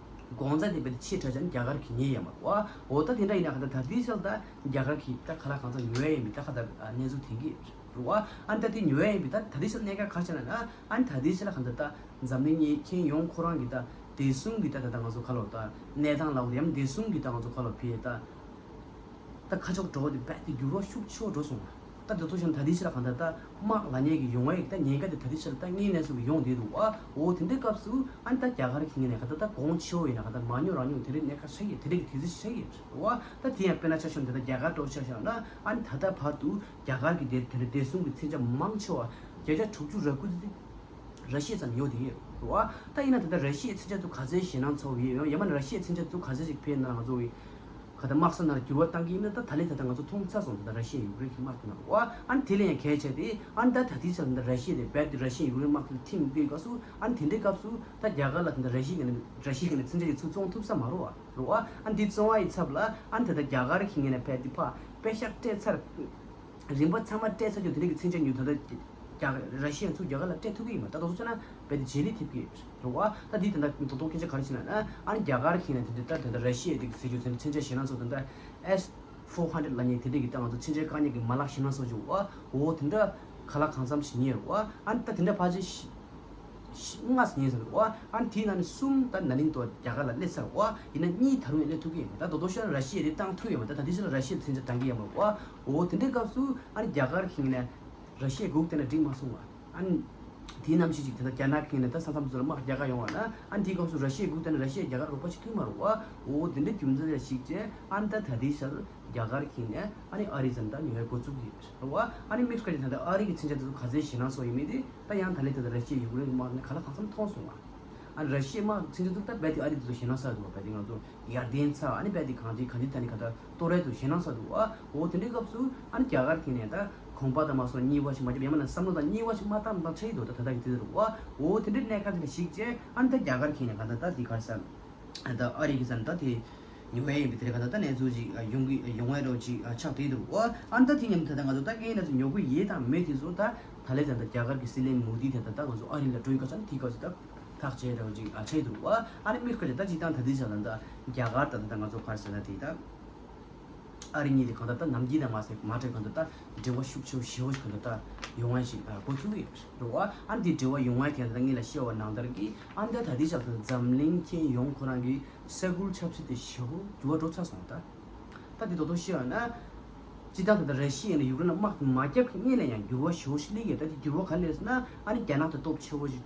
གོང་ཚད་དེ་རྦད་དེ་ཆེ་དྲགས་ཅན་རྒྱ་གར་གྱིས་ཉོས་ཡོད་མ་རེད་པ། འོ་ད་དེ་འདྲ་ཡིན་ན་ག་ད་ད་ལྟའི་ཆར་ད་རྒྱ་གར་གྱིས་ད་ག་ལ་གང་འཚམ་ཉོ་ཡ་ཡིན་མིན་ད་ག་ད་གནས་ཚུལ་ཐོན་གྱི་རེད་པ། ཨ་ནི་ད་དེ་ཉོ་ཡ་ཡིན་པའི་ད་ད་ལྟའི་ཆར་གནད་འགག་ག་རེ་ཆགས་ན་ཨ་ནི་ད་ལྟའི་ཆར་ལ་གང་ད་ད་འཛམ་གླིང་གི་ཁྱོན་ཡོངས་ཁོ་རང་གི་ད་བདེ་སྲུང་གི་ད་ད་ད་ང་ཚོ་ག་ལབ་ད་གནས་སྟངས་ལབ་དགོས་རེད་ཡང་བདེ་སྲུང་གི་ད་ང་ཚོ་ག་ལབ་ཕི་ད། ད་ཁ་ཕྱོགས་འགྲོ་བ་དེ་རྦད་དེ་འགྱུར་བ་ཤུགས་ཆེ་བ་འགྲོ་སོང་བ། ད་དེ་ཚོ་བཞིན་ད་ལྟའི་ཆར་ལ་གང་ལྟར་ད་དམག་ལངས་ཉེན་གྱི་ཡོང་བ་ཡིན་ད་ཉེན་ཁ་དེ་ད་ལྟའི་ཆར་ལ་ད་དངོས་གནས་སུ་ཡོང་བསྡད་འདུག་བ། འོ་དེ་འདྲའི་སྐབས་སུ་ཨ་ནི་ད་རྒྱ་གར་གྱི་ངོས་ནས་གང་ལྟར་ད་གོང་ཆེ་བོ་ཡིན་ན་གང་ལྟར་མ་ཉོ་རང་ཉོ་དེ་འདྲའི་གནད་འགག་ཆགས་ཀྱི་དེ་འདྲའི་གི་དུས་ཚོད་ཆགས་ཀྱི་རེད་བ། ད་དེ་ཡང་དཔེར་ན་ཆ་བཞག་ན་ད་ལྟ་རྒྱ་གར་འགྲོ་ཆ་བཞག་ན་ཨ་ནི་ད་ལྟ་བར་དུ་རྒྱ་གར་གྱི་དེ་དེ་འདྲའི་བདེ་སྲུང་གི་མཚོན་ཆ་མང་ཆེ་བ་བརྒྱ་ཆ་དྲུག་ཅུ་རེ་དགུ་དེ། ར་ཤི་ཡ་ཙམ་ཡོད་དེ་ཡོད་རེད་བ། ད་ཡིན་ན་ད་ལྟ་ར་ཤི་ཡའི་མཚོན་ཆ་ཚོ་ག་ཚོད་ཞེད་སྣང་ཚ་བོ་ཡོད་ཡང་ཡང་མིན་ན་ར་ཤི་ཡའི་མཚོན་ཆ་ཚོ་ག་ཚོད་ཅིག་ཕེབས་ན་ང་ཚོ་གི་ག་ད་དམག་ས་ནང་ལ་འགྱུར་བ་བཏང་གི་ཡིན་ན་ད་ད་ལན་ད་ལྟ་ང་ཚོ་མཐོང་ཚར་སོང་། ད་ལྟ་ར་ཤི་ཡ་ཡུཀ་རེན་གྱི་དམག་དེ་ནང་བ་ཨ་ནི་དེ་ལས་ཡང་གལ་ཆེ་དེ་ཨ་ནི་ད་ད་ལྟའི་ཆར་ད་ལྟ་ར་ཤི་ཡ་དེ་རྦད་དེ་ར་ཤི་ཡ་ཡུཀ་རེན་དམག་དེ་ལ་ཐིམ་དུས་སྐབས་སུ་ཨ་ནི་དེ་འདྲའི་སྐབས་སུ་ད་རྒྱ་གར་ལ་ད་ལྟ་ར་ཤི་ཡ་གི་ནས་ར་ཤི་ཡ་གི་ནས་མཚོན་ཆ་ཡི་ཚུར་བཙོང་ཐུབ་ས་མ་རེད་བ་རེད་བ། ཨ་ནི་དེ་བཙོང་བ་ཡི་ཚབ་ལ་ཨ་ནི་ད་ལྟ་རྒྱ་གར་གྱི་ངོས་ནས་རྦད་དེ་ཕར་པེ་ཤག་སྤྲད་ཚར། རིན་པ་ཚང་མ་སྤྲད་ཚར་རྒྱུ་དེ་འདྲ་གི་མཚོན་ཆ་ཉོས་ད་ལྟ་རྒྱ་ར་ཤི་ཡ་ཚུར་རྒྱ་གར་ལ་སྤྲད་ཐུབ་ཀྱི་ཡིན་པ་ད་དུང་སོང་ན་རྦད་དེ་བརྗེ་ལེན་ཐེབས་ཀྱི་རེད་བ། ད་འདི་དེ་འདྲ་རྡོག་རྡོག་སྐད་ཆ་ག་རེ་བྱས་ན་ཨ་ནི་རྒྱ་གར་གྱིས་ནས་དེ་འདྲ་ད་དེ་འདྲ་ར་ཤི་ཡ་དེ་གི་ཟེར་རྒྱུ་དེ་འདྲ་མཚོན་ཆ་ཞེད་སྣང་ཚོ་དེ་འདྲ་S four hundred ལབ་མཁན་དེ་འདྲ་གི་ད་ང་ཚོ་མཚོན་ཆ་བཀག་ཉར་གྱི་མ་ལག་ཞེད་སྣང་ཚོ་ཅིག་བ་འོ་དེ་འདྲ་ག་ལ་གང་འཚམ་ཞིག་ཉོས་རེད་བ། ཨ་ནི་ད་དེ་འདྲ་ཕལ་ཆེར་ལྔ་ཉོས་ཟེར་བ། ཨ་ནི་དེའི་ནང་ནས་གསུམ་ད་ན་ནིང་དུ་རྒྱ་གར་ལ་སླེབས་ཚར་བ། ཡིན་ན་གཉིས་ད་རུང་ཡང་སླེབས་ཐུབ་ཀྱི་ཡོད་མ་རེད། ད་རྡོག་རྡོག་ཤོད་ན་ར་ཤི་ཡ་དེ་བཏང་ཐུབ་ཡོད་མ་རེད། ད་ད་དེ་ཕྱིར་ལ་ར་ཤི་ཡ་དེ་མཚོན་ཆ་བཏང་གི་ཡོད་མ་རེད་བ། འོ་དེ་འདྲའི་སྐབས་སུ་ཨ་ནི་རྒྱ་གར་གྱིས་ནས་ར་ཤི་ཡ་སྒུག་བསྡད་ན་འགྲིག་མ་སོང་བ། ཨ་ནི་དེའི་ནམ་ཞིག་ཅིག་དེ་ལྟར་རྒྱ་ནག་གིས་ནས་ད་ས་མཚམས་ཚོ་ལ་དམག་རྒྱག་ག་ཡོང་བ་ན་ཨ་ནི་དེའི་སྐབས་སུ་ར་ཤི་ཡ་སྒུག་བསྡད་ན་ར་ཤི་ཡ་རྒྱ་གར་རོགས་པ་བྱེད་ཐུབ་མ་རེད་བ། འོ་དེ་འདྲའི་རྒྱུ་མཚན་ལ་གཞིགས་བྱས་ཨ་ནི་ད་ད་ལྟའི་ཆར་རྒྱ་གར་གྱིས་ནས་ཨ་ནི་ཨ་རི་ཙམ་ད་ཉོ་བའི་འགོ་བཙུགས་ཀྱི་རེད་བ། ཨ་ནི་དམིགས་བཀར་གྱི་ད་ལྟ་ཨ་རི་གི་མཚོན་ཆ་དེ་ཚོ་ག་ཚོད་ཞེད་སྣང་ཚོར་ཡོད་མེད་དེ་ད་ཡང་ད་ལན་དེ་ལ་ར་ཤི་ཡ་ཡུཀ་རེན་གྱི་དམག་ནས་ག་ལ་གང་འཚམ་མཐོང་སོང་བ། ཨ་ནི་ར་ཤི་ཡའི་དམག་མཚོན་ཆ་དེ་ཚོ་ད་རྦད་དེ་ཨ་རི་དེ་ཚོ་ཞེད་སྣང་ཚ་འདུག་བ། རྦད་དེ་ང་ཚོ་ཡར་ལྡན་ཚ་ཨ་ནི་རྦད་དེ་གང་ཅི་གང་ཅི་ད་ནི་ག་ད་ཏོ་རེད་དུ་ཞེད་སྣང་ཚ་འདུག་བ། འོ་དེ་འདྲའི་སྐབས་སུ་ཨ་ནི་རྒྱ་གར་གྱིས་ནས་ད་གོམ་པ་དང་མ་སོང་གཉིས་པ་ཞིག་མ་བརྒྱབ་ཡང་མིན་ན་བསམ་བློ་དང་གཉིས་པ་ཞིག་མ་བཏང་ན་ཆ་ཡི་འདུག་ད་ད་ལྟ་གི་དུས་རུ་བ། འོ་དེ་འདྲའི་གནད་འགག་དེ་ལ་གཞིགས་བྱས་ཨ་ནི་ད་རྒྱ་གར་གྱིས་ནས་ག་ད་ད་དེ་ག་རེ་ཟེར། ད་ཨ་རི་གི་ཟེར་ན་ད་དེ་ ཉོ་ཡ་ཡིན་པའི་དེ་རེད། ག་ད་ད་གནས་ཚུལ་ཅིག་ཡོང་གི་ཡོང་ཡ་རོགས་ཅིག་ཆགས་བསྡད་འདུག་ཨ། ཨ་ནི་ད་དེ་མཉམ་དུ་ད་ལྟ་ང་ཚོ་ད་ངས་ན་ཚོ་ཉོ་གི་ཡོད་དང་མེད་དེ་ཚོ་ད་ད་ལས་ད་ལྟ་རྒྱ་གར་གྱི་སྲིད་བློན་མོ་དི་དེ་ད་ལྟ་ང་ཚོ་ཨ་རི་ལ་འགྲོ་ཡི་ག་ཚོད་དེ་ག་ཚོད་ད་ཐག་བཅད་རོགས་ཅིག་ཆགས་འདུག་ཨ། ཨ་ནི་དམིགས་བཀར་ད་སྤྱི་བཏང་ད་དེ་ཆ་ལ་ད་རྒྱ་གར་ད་ད་ད་ང་ཚོ་ག་རེ་ཟེར་ན་དེ་ད། ཨ་རི་གཉིས་དེ་གང་ལྟར་ད་ནམ་རྒྱུན་དང་མ་ཟད་མ་འཕྲད་གང་ལྟར་ད་འབྲེལ་བ་ཤུགས་ཆེ་བོ་ཞེ་པོ་ཞིག་གང་ལྟར་ད་ཡོང་བ་ཞིག་འགོ་ཚུགས་ཀྱི་ཡོད་རེད་བ། ཨ་འདི་འབྲེལ་བ་ཡོང་བ་དེ་ད་ངེད་ལ་བཤད་པ་ནང་ལྟར་གྱི་ཨ་འདི་ད་ལྟའི་ཆར་ད་འཛམ་གླིང་ཁྱོན་ཡོངས་ཁོ་རང་གི་ས་ཁུལ་ཆབ་སྲིད་དེ་ཞེ་པོ་འགྱུར་བ་འགྲོ་ཚར་སོང་། ད་ད་འདི་རྡོག་རྡོག་བཤད་པ་ན་སྤྱི་བཏང་ད་ད་ར་ཤི་ཡ་ནས་ཡུཀ་རེན་ལ་དམག་མ་བརྒྱབ་ཀྱི་སྔོན་ལ་ཡང་འགྱུར་བ་ཞེ་པོ་ཞིག་སླེབས་ཡོད། ད་འདི་འགྱུར་བ་ག་རེ་སླེབས་ཟེར་ན་ཨ་ནི་རྒྱ་ནག་དེ་སྟོབས་ཆེ་བོ་ཞིག་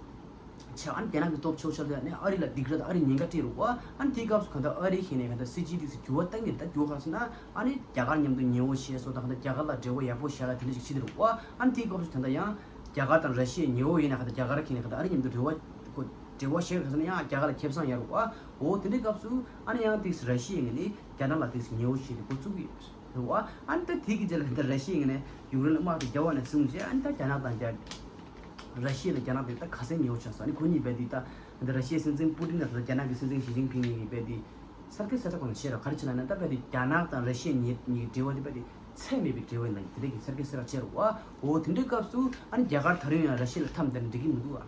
ཆེ་ཨ་ནི་རྒྱ་ནག་གི་སྟོབས་ཆེ་བོ་ཆགས་ཏེ་ཨ་ནི་ཨ་རི་ལ་སྡིགས་ར་དང་ཨ་རི་ཉེན་ཁ་སྤྲད་རུ་བ། ཨ་ནི་དེའི་སྐབས་སུ་གང་ལྟར་ཨ་རི་ཞིག་ནས་གང་ལྟར་སྲིད་ཇུས་དེ་ཚོ་འགྱུར་བ་གཏང་གི་རེད། ད་འགྱུར་བ་ག་རེ་ཟེར་ན་ཨ་ནི་རྒྱ་གར་མཉམ་དུ་ཉེ་བོ་བྱས་སོ་དང་གང་ལྟར་རྒྱ་གར་ལ་འབྲེལ་བ་ཡག་པོ་བྱ་ཡ་དེ་འདྲ་ཞིག་བྱེད་དེ་རུ་བ། ཨ་ནི་དེའི་སྐབས་སུ་ད་ལྟ་ཡང་རྒྱ་གར་དང་ར་ཤི་ཡ་ཉེ་བོ་ཡིན་ན་གང་ལྟར་རྒྱ་གར་ཞིག་ནས་གང་ལྟར་ཨ་རི་མཉམ་དུ་འབྲེལ་བ་འབྲེལ་བ་བྱེད་ག་ཟེར་ན་ཡང་རྒྱ་གར་ལ་ཁེ་བཟང་ཡོད་རུ་བ། འོ་དེ་འདྲའི་སྐབས་སུ་ཨ་ནི་ཡང་དེ་ར་ཤི་ཡ་ངོས་ནས་རྒྱ་ནག་ལ་དེ་ཉེ་བོ་བྱེད་དེ་འགོ་བཙུགས་ཀྱི་ཡོད་རེད་བ། ཨ་ནི་ད་དེ་གི་རྗེས་ལ་ད་ར་ཤི་ཡ་ངོས་ནས་ཡུཀ་རེན་ལ་དམག་དེ་རྒྱག་པ་ནས་བཟུང་རྗེས་ཨ་ནི་ད་རྒྱ་ནག་དང་རྒྱ་ར་ཤི་ཡ་དང་རྒྱ་ནག་དེ་ད་ག་ཚད་ཉེ་བོ་ཆགས་སོང་། ཨ་ནི་ཁོ་གཉིས་རྦད་དེ་ད་ད་ར་ཤི་ཡའི་སྲིད་འཛིན་པུ་ཏིན་དང་ད་རྒྱ་ནག་གི་སྲིད་འཛིན་ཞི་ཅིན་ཕིང་གཉིས་ཀྱིས་རྦད་དེ་གསལ་ཁ་གསལ་ཐག་ཁོ་ན་བཤད་རོགས་ག་རེ་བྱས་ན་ད་རྦད་དེ་རྒྱ་ནག་དང་ར་ཤི་ཡ་གཉིས་གཉིས་ཀྱི་འབྲེལ་བ་དེ་རྦད་དེ་ཚད་མེད་པའི་འབྲེལ་བ་ཡིན་ལ་དེ་འདྲ་གི་གསལ་ཁ་གསལ་ཐག་བཅད་རོགས་བ། འོ་དེ་འདྲའི་སྐབས་སུ་ཨ་ནི་རྒྱ་གར་ད་རུང་ཡང་ར་ཤི་ཡ་ལ་འཐམ་དེ་འགྲིག་གི་མི་འདུག་ཨ།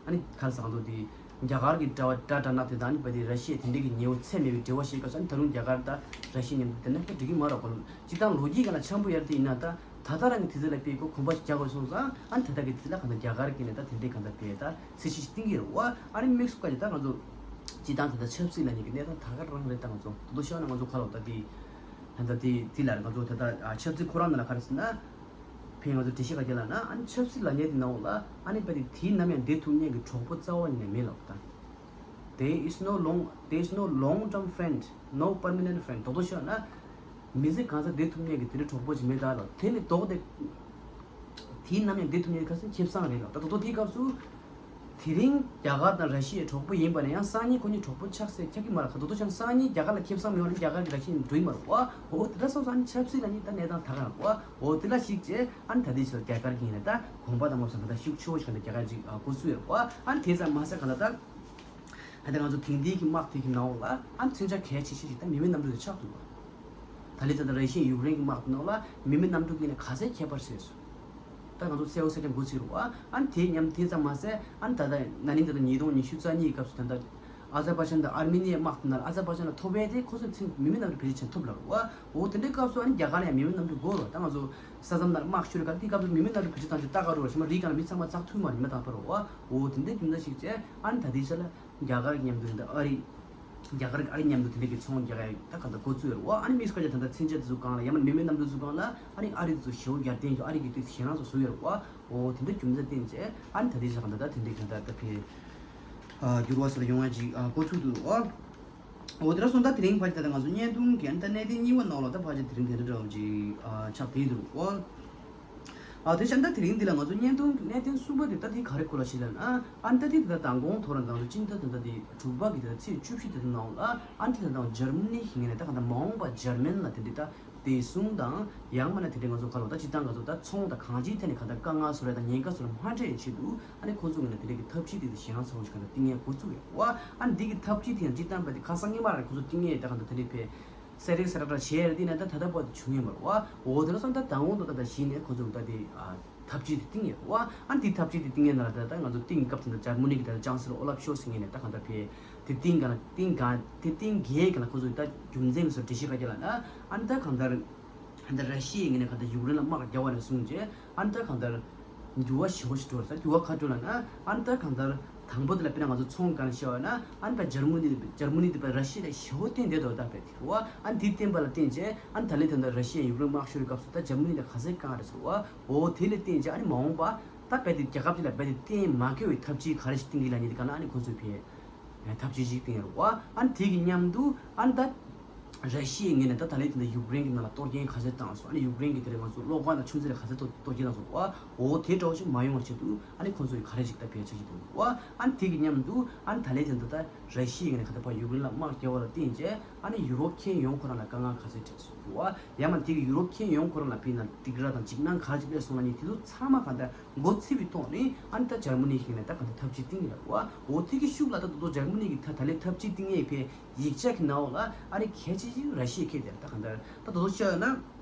ཨ་ནི་ག་རེ་ཟེར་གང་འདུག་དེ་རྒྱ་གར་གྱི་དྲ་བ་དྲ་དྲ་ནག་དེ་དང་ཨ་ནི་རྦད་དེ་ར་ཤི་ཡ་དེ་འདྲའི་གི་ཉེ་བོ་ཚད་མེད་པའི་འབྲེལ་བ་ཞིག་ག་ས་ཨ་ནི་ད་རུང་རྒྱ་གར་ད་ར་ཤི་ཡ་མཉམ་དུ་དེ་འདྲ་འགྲིག་གི་མ་རེད་གོ། སྤྱི་བཏང་ལོ་རྒྱུས་སྒང་ལ་འཆམ་པོ་ཡར་དེ་ཡིན་ན་ད་ད་ལྟ་རང་གི་དུས་ཚོད་ལ་དཔེ་ཁོ་གོམ་པ་རྒྱག་དགོས་སོང་ཙང་ཨ་ནི་ད་ལྟ་གི་དུས་ཚོད་ལ་གང་ལྟར་རྒྱ་གར་གྱི་ནས་ད་དེ་འདྲའི་གང་ལྟར་དཔེ་ད་སྲིད་ཇུས་ཤིག་བཏིང་གི་རེད་བ། ཨ་ནི་དམིགས་སུ་བཀར་ཏེ་ད་ང་ཚོ་སྤྱི་བཏང་ད་ལྟ་ཆབ་སྲིད་ལབ་མཁན་གྱི་གནས་སྟངས་ད་ག་རང་རེད། ད་ང་ཚོ་ད་དུང་བཤད་ན་ང་ཚོ་ཁ་ལོ་ད་དེ་ད་ལྟ་དེ་དེ་ལ་ང་ཚོ་ད་ལྟ་ཆབ་སྲིད་ཁོ་རང་ནང་ལ་ག་རེ་ཟེར་ན། ཕན་ང་ཚོ་འགྲེལ་བཤད་ག་རེ་ལབ་ན་ཨ་ནི་ཆབ་སྲིད་ལབ་མཁན་དེ་ནང་ལ་ཨ་ནི་དཔེ་དེ་དེའི་ནམ་ཡང་བསྡད་ཐུབ་མཁན་གྱི་གྲོགས་པོ་རྩ་བ་ཉིད་ནས་མེད་ལབ་ད། There is no long, there is no long term friend, no permanent friend. རྡོག་རྡོག་བཤད་ན་མི་ཚེ་གང་ཚ་བསྡད་ཐུབ་མཁན་གྱི་དེ་འདྲའི་གྲོགས་པོ་ཅིག་མེད་ད་ལབ། དེ་ནི་ལྡོག་སྟེ་དེའི་ནམ་ཡང་བསྡད་ཐུབ་མཁན་གྱི་ཁ་སང་ཁེ་བཟང་རེད་ལབ། ད་རྡོག་རྡོག་དེའི་སྐབས་སུ་དེ་རིང་རྒྱ་གར་དང་ར་ཤི་ཡའི་གྲོགས་པོ་ཡིན་པ་ནས་ཡང་སང་ཉིན་ཁོ་གཉིས་གྲོགས་པོ་ཆགས་སྲིད་ཆགས་ཀྱི་མ་རེད། ཁ་ཐོག་ཐོག་ཆང་སང་ཉིན་རྒྱ་གར་ལ་ཁེ་བཟང་མེད་པ་ནི་རྒྱ་གར་གྱི་ར་ཤི་ཡ་འགྲོ་ཡི་མ་རེད་བ། འོ་དེ་འདྲ་སོང་ཙང་ནི་ཆབ་སྲིད་ལ་ནི་ད་གནས་སྟངས་ད་ག་རང་བ། འོ་དེ་ལ་གཞིགས་བྱས་ཨ་ནི་ད་ལྟའི་ཆར་རྒྱ་གར་གྱི་ཡིན་ན་ད་གོམ་པ་དང་མ་སོང་ག་ད་ཤུགས་ཆེ་བོ་ཞིག་ག་ད་རྒྱ་གར་ཅིག་འགོ་ཚུགས་ཡོད་རེད་བ། ཨ་ནི་དེ་ཙམ་མ་ཟད་ག་ད་ད་ད་ང་ཚོ་དེང་དུས་ཀྱི་དམག་དེ་གི་ནང་ལ་ཨ་ནི་མཚོན་ཆ་གལ་ཆེ་ཤོས་ཤིག་ད་མི་མེད་གནམ་གྲུ་དེ་ཆགས་འདུག་བ། ད་ལྟའི་ད་ལྟ་ར་ཤི་ཡ་ཡུཀ་རེན་གྱི་དམག་དེ་ནང་ལ་མི་མེད་གནམ་གྲུ་གི་ནི་ག་ཚད་ཁྱད་པར་ཟེར་སོང་། ད་ང་ཚོ་གསལ་བོ་གསལ་རྐྱང་འགོ་ཚུགས་རུ་བ། ཨ་ནི་དེ་མཉམ་དེ་ཙམ་མ་ཟད་ཨ་ནི་ད་ལྟ་ན་ནིང་ད་ལྟ་ཉིས་སྟོང་ཉི་ཤུ་རྩ་གཉིས་ཀྱི་སྐབས་སུ་ད་ལྟ་ཨ་ཛར་བྷ་ཇན་དང་ཨར་མི་ནི་ཡའི་དམག་དེ་ནང་ལ་ཨ་ཛར་བྷ་ཇན་ལ་ཐོབ་པའི་དེ་ཁོ་ཚོས་མཚན་མི་མེད་གནམ་གྲུ་བེད་སྤྱོད་བྱེད་ཐུབ་ལ་རུ་བ། འོ་དེ་འདྲའི་སྐབས་སུ་ཨ་ནི་རྒྱ་གར་ལ་ཡང་མི་མེད་གནམ་གྲུ་དགོས་རུ་བ། ད་ང་ཚོ་ས་མཚམས་ནང་དམག་ཤོར་ག་དེའི་སྐབས་སུ་མི་མེད་གནམ་གྲུ་བེད་སྤྱོད་བཏང་ཆེད་ལྟ་ག་རུ་བ་ཞེ་མ་རིག་ག་ལ་མི་ཚང་མ་ཚགས་ཐུབ་མ་རེད་མི་དང་པར་རུ་བ། འོ་དེ་འདྲའི་རྒྱུ་མཚན་ཞིག་བྱས་ཨ་ནི་ད་ལྟའི་ཆ་ལ་རྒྱ་གར་གྱི་མཉམ་དུ་འདི་ཨ་རི་རྒྱ་གར་གྱི་ཨ་རི་མཉམ་དུ་དེ་འདྲ་གི་ཚོང་རྒྱག་ཡ་ད་ག་ད་འགོ་བཙུགས་ཡོད་རེད་བ། ཨ་ནི་དམིགས་སུ་བཀར་ཡ་ད་ལྟ་མཚོན་ཆ་དེ་ཚོ་སྒང་ལ་ཡང་མིན་མི་མེད་གནམ་གྲུ་ཚོ་སྒང་ལ་ཨ་ནི་ཨ་རི་དེ་ཚོ་ཞེ་པོ་ཡར་བརྟན་གྱི་ཨ་རི་གི་དུས་ཞེད་སྣང་ཚོ་བཟོ་ཡོད་རེད་བ། འོ་དེ་འདྲ་རྒྱུ་མཚན་བརྟེན་བྱས་ཨ་ནི་ད་ལྟའི་ཆ་ག་ད་ད་དེ་འདྲ་གི་ད་ད་ཕེ་འགྱུར་བ་སོགས་ཡོང་ཡ་ཅིག་འགོ་ཚུགས་འདུག་བ། འོ་དེ་འདྲ་སོང་ད་དེ་རིང་ཕལ་ཆེར་ད་ལྟ་ང་ཚོ་བརྙན་ཐུང་གི་ཨ་ནི་ད་གནད་དོན་གཉིས་པ་ནང་ལ་ད་ཕལ་ཆེར་དེ་རིང་དེ་འདྲ་འདྲ་བོ་ཅིག་ཆགས་བསྡད་འདུག་བ། ཨ་དེ་བཞིན་ད་དེ་རིང་འདི་ལ་ང་ཚོ་བརྙན་ཐུང་གི་གནད་དོན་གསུམ་པ་དེ་ད་དེ་ག་རེ་སྐོར་ལ་ཞིག་ལབ་ན། ཨ་ནི་ད་དེ་ད་མདང་དགོང་ཐོག་ར་ང་ཚོ་སྤྱི་ཟླ་དེ་ད་དེ་དྲུག་པ་གི་དེ་ད་ཚེས་བཅུ་བཞི་དེ་ད་ནང་ལ་ཨ་ནི་དེ་ད་ད་འཇར་མ་ནི་ཞིག་ངེས་ནས་ད་ག་ད་མ་འོངས་པ་འཇར་མན་ལ་དེ་འདྲ་ད་བདེ་སྲུང་དང་ཡང་མིན་ན་དེ་འདྲ་ང་ཚོ་ག་ལ་ད་སྤྱི་བཏང་ང་ཚོ་ད་ཚོང་དང་གང་ཅིའི་ཐད་ནས་ག་ད་དཀའ་ངལ་བཟོ་ར་དང་ཉེན་ཁ་བཟོ་ར་མ་འཕྲད་ཆེད་དུ་ཨ་ནི་ཁོ་ཚོ་ངེས་ནས་དེ་འདྲ་གི་ཐབས་ཇུས་དེ་ད་ཞེད་སྣང་ཚ་བོ་ཞིག་ག་ད་བཏིང་ཡས་འགོ་བཙུགས་ཡོད་བ། ཨ་ནི་འདི་གི་ཐབས་ཇུས་དེ་ཡང་སྤྱི་བཏང་བ་དེ་ཁ་སང་ཉི་མ་ར་ཁོ་ཚོ་བཏིང་ཡས་ད་ག་ད་དེ་འདྲ་ཕེ། གསལ་རིག་གསལ་ར་བྱས་ཡ་དེ་ནས་ད་ད་ལྟ་བར་དུ་བྱུང་ཡོད་མ་རེད་བ། འོ་དེ་ལ་སོང་ད་དང་པོ་ད་ད་ད་གཞི་ནས་ཁོ་ཚོ་ད་དེ་ཨ་ཐབས་ཇུས་དེ་བཏིང་ཡོད་རེད་བ། ཨ་འདི་ཐབས་ཇུས་དེ་བཏིང་ཡོད་ན་ད་ད་ང་ཚོ་བཏིང་སྐབས་དེ་ད་འཇར་མ་ནི་གི་ད་ཅང་སི་ལོ་ཨོ་ལབ་ཤོལ་ཟེར་མཁན་ནས་ད་གང་ལྟར་ཕེ་དེ་བཏིང་ག་ན་བཏིང་ག་དེ་བཏིང་གས་ག་ན་ཁོ་ཚོ་ད་རྒྱུ་མཚན་གི་སོ་འགྲེལ་བཤད་ག་རྒྱ་ལ་ན་ཨ་ད་གང་ལྟར་ད་ར་ཤི་ཡའི་ངོས་ནས་གང་ལྟར་ཡུཀ་རེན་ལ་དམག་རྒྱག་པ་ནས་བཟུང་རྗེས་ཨ་ད་གང་ལྟར། འགྱུར་བ་ཞེ་པོ་ཞིག་འགྲོ་རེད་ཟེར། འགྱུར་བ་ག་འགྲོ་ལབ་ན་ཨ་ནི་ད་གང་ལྟར་དང་པོ་དེ་ལ་དཔེར་ན་ང་ཚོ་ཚོང་གང་བཤད་པ་ན་ཨ་ནི་ད་འཇར་མ་ནི་འཇར་མ་ནི་དེ་བ་ར་ཤི་ཡ་ལ་ཞེ་པོ་བརྟེན་བསྡད་འདུག་ད་བས་དེ་རུ་ཨ་ནི་དེ་བརྟེན་པ་ལ་བརྟེན་བྱས་ཨ་ནི་ད་ལན་ད་ལྟ་ར་ཤི་ཡ་ཡུཀ་རེན་དམག་ཤོར་བའི་སྐབས་སུ་ད་འཇར་མ་ནི་ལ་ག་ཚད་དཀའ་ངལ་རེད་ཟེར་བ། འོ་དེ་ལ་བརྟེན་བྱས་ཨ་ནི་མ་འོངས་པ་ད་བས་དེ་རྒྱལ་ཁབ་དེ་ལ་བས་དེ་བརྟེན་མ་དགོས་པའི་ཐབས་ཇུས་ག་རེ་ཞིག་བཏིང་གི་ལབ་ནི་དེ་ག་ན་ཨ་ནི་ཁོང་ཚོས་བས། ཐབས་ཇུས་ཤིག་བཏིང་ཡོད་རེད་བ། ཨ་ནི་དེ་གི་མཉམ་དུ་ཨ་ནི་ད་ར་ཤི་ཡའི་ངོས་ནས་ད་ད་ལན་དེ་འདྲ་ཡུཀ་རེན་གྱི་ནང་ལ་གཏོར་སྐྱོན་ག་ཚད་བཏང་སོང་། ཨ་ནི་ཡུཀ་རེན་གྱི་དེ་རིང་ང་ཚོ་གློག་ཁང་དང་ཆུ་མཛོད་ལ་ག་ཚད་གཏོར་གཏོར་སྐྱོན་བཏང་སོང་བ། འོ་དེ་འདྲ་བོ་ཞིག་མ་ཡོང་བ་ཆེད་དུ་ཨ་ནི་ཁོང་ཚོ་གིས་ག་རེ་ཞིག་ད་ཕལ་ཆེར་ཞིག་གཏོང་གི་འདུག་བ། ཨ་ནི་དེ་གི་མཉམ་དུ་ཨ་ནི་ད་ལན་དེ་འདྲ་ད་ ར་ཤི་ཡའི་ངོས་ནས་ག་ད་ཕར་ཡུཀ་རེན་ལ་དམག་རྒྱག་པ་ལ་བརྟེན་བྱས་ཨ་ནི་ཡུ་རོབ་མཁྱེན་ཡོང་ཁོ་རང་ལ་དཀའ་ངལ་ག་ཚོད་འཕྲད་སོང་རེད་བ། ཡང་མ་དེ་གི་ཡུ་རོབ་མཁྱེན་ཡོང་ཁོ་རང་ལ་ཕན་ན་སྡིགས་ར་དང་འཇིགས་སྣང་ག་རེ་ཅིག་སླེབས་སོང་ལབ་ནི་དེ་ཚོ་ཚང་མ་ག་ད་མགོ་ཚོས་པའི་ཐོག་ནས་ཨ་ནི་ད་འཇར་མ་ནི་གི་ངོས་ནས་ད་ག་ད་ཐབས་ཇུས་བཏིང་གི་རེད་བ། འོ་དེ་གི་ཤུགས་ལ་ད་ད་དུང་འཇར་མ་ནི་གི་ད་ད་ལན་ཐབས་ཇུས་བཏིང་ཡས་ཕའི་ཡིག་ཆ་གི་ནང་ལ་ཨ་ནི་གལ་ཆེ་ཤོས་ར་ཤི་ཡ་ཁེལ་དེ་ད་ག་ད་ད་དུང་བཤད་ན།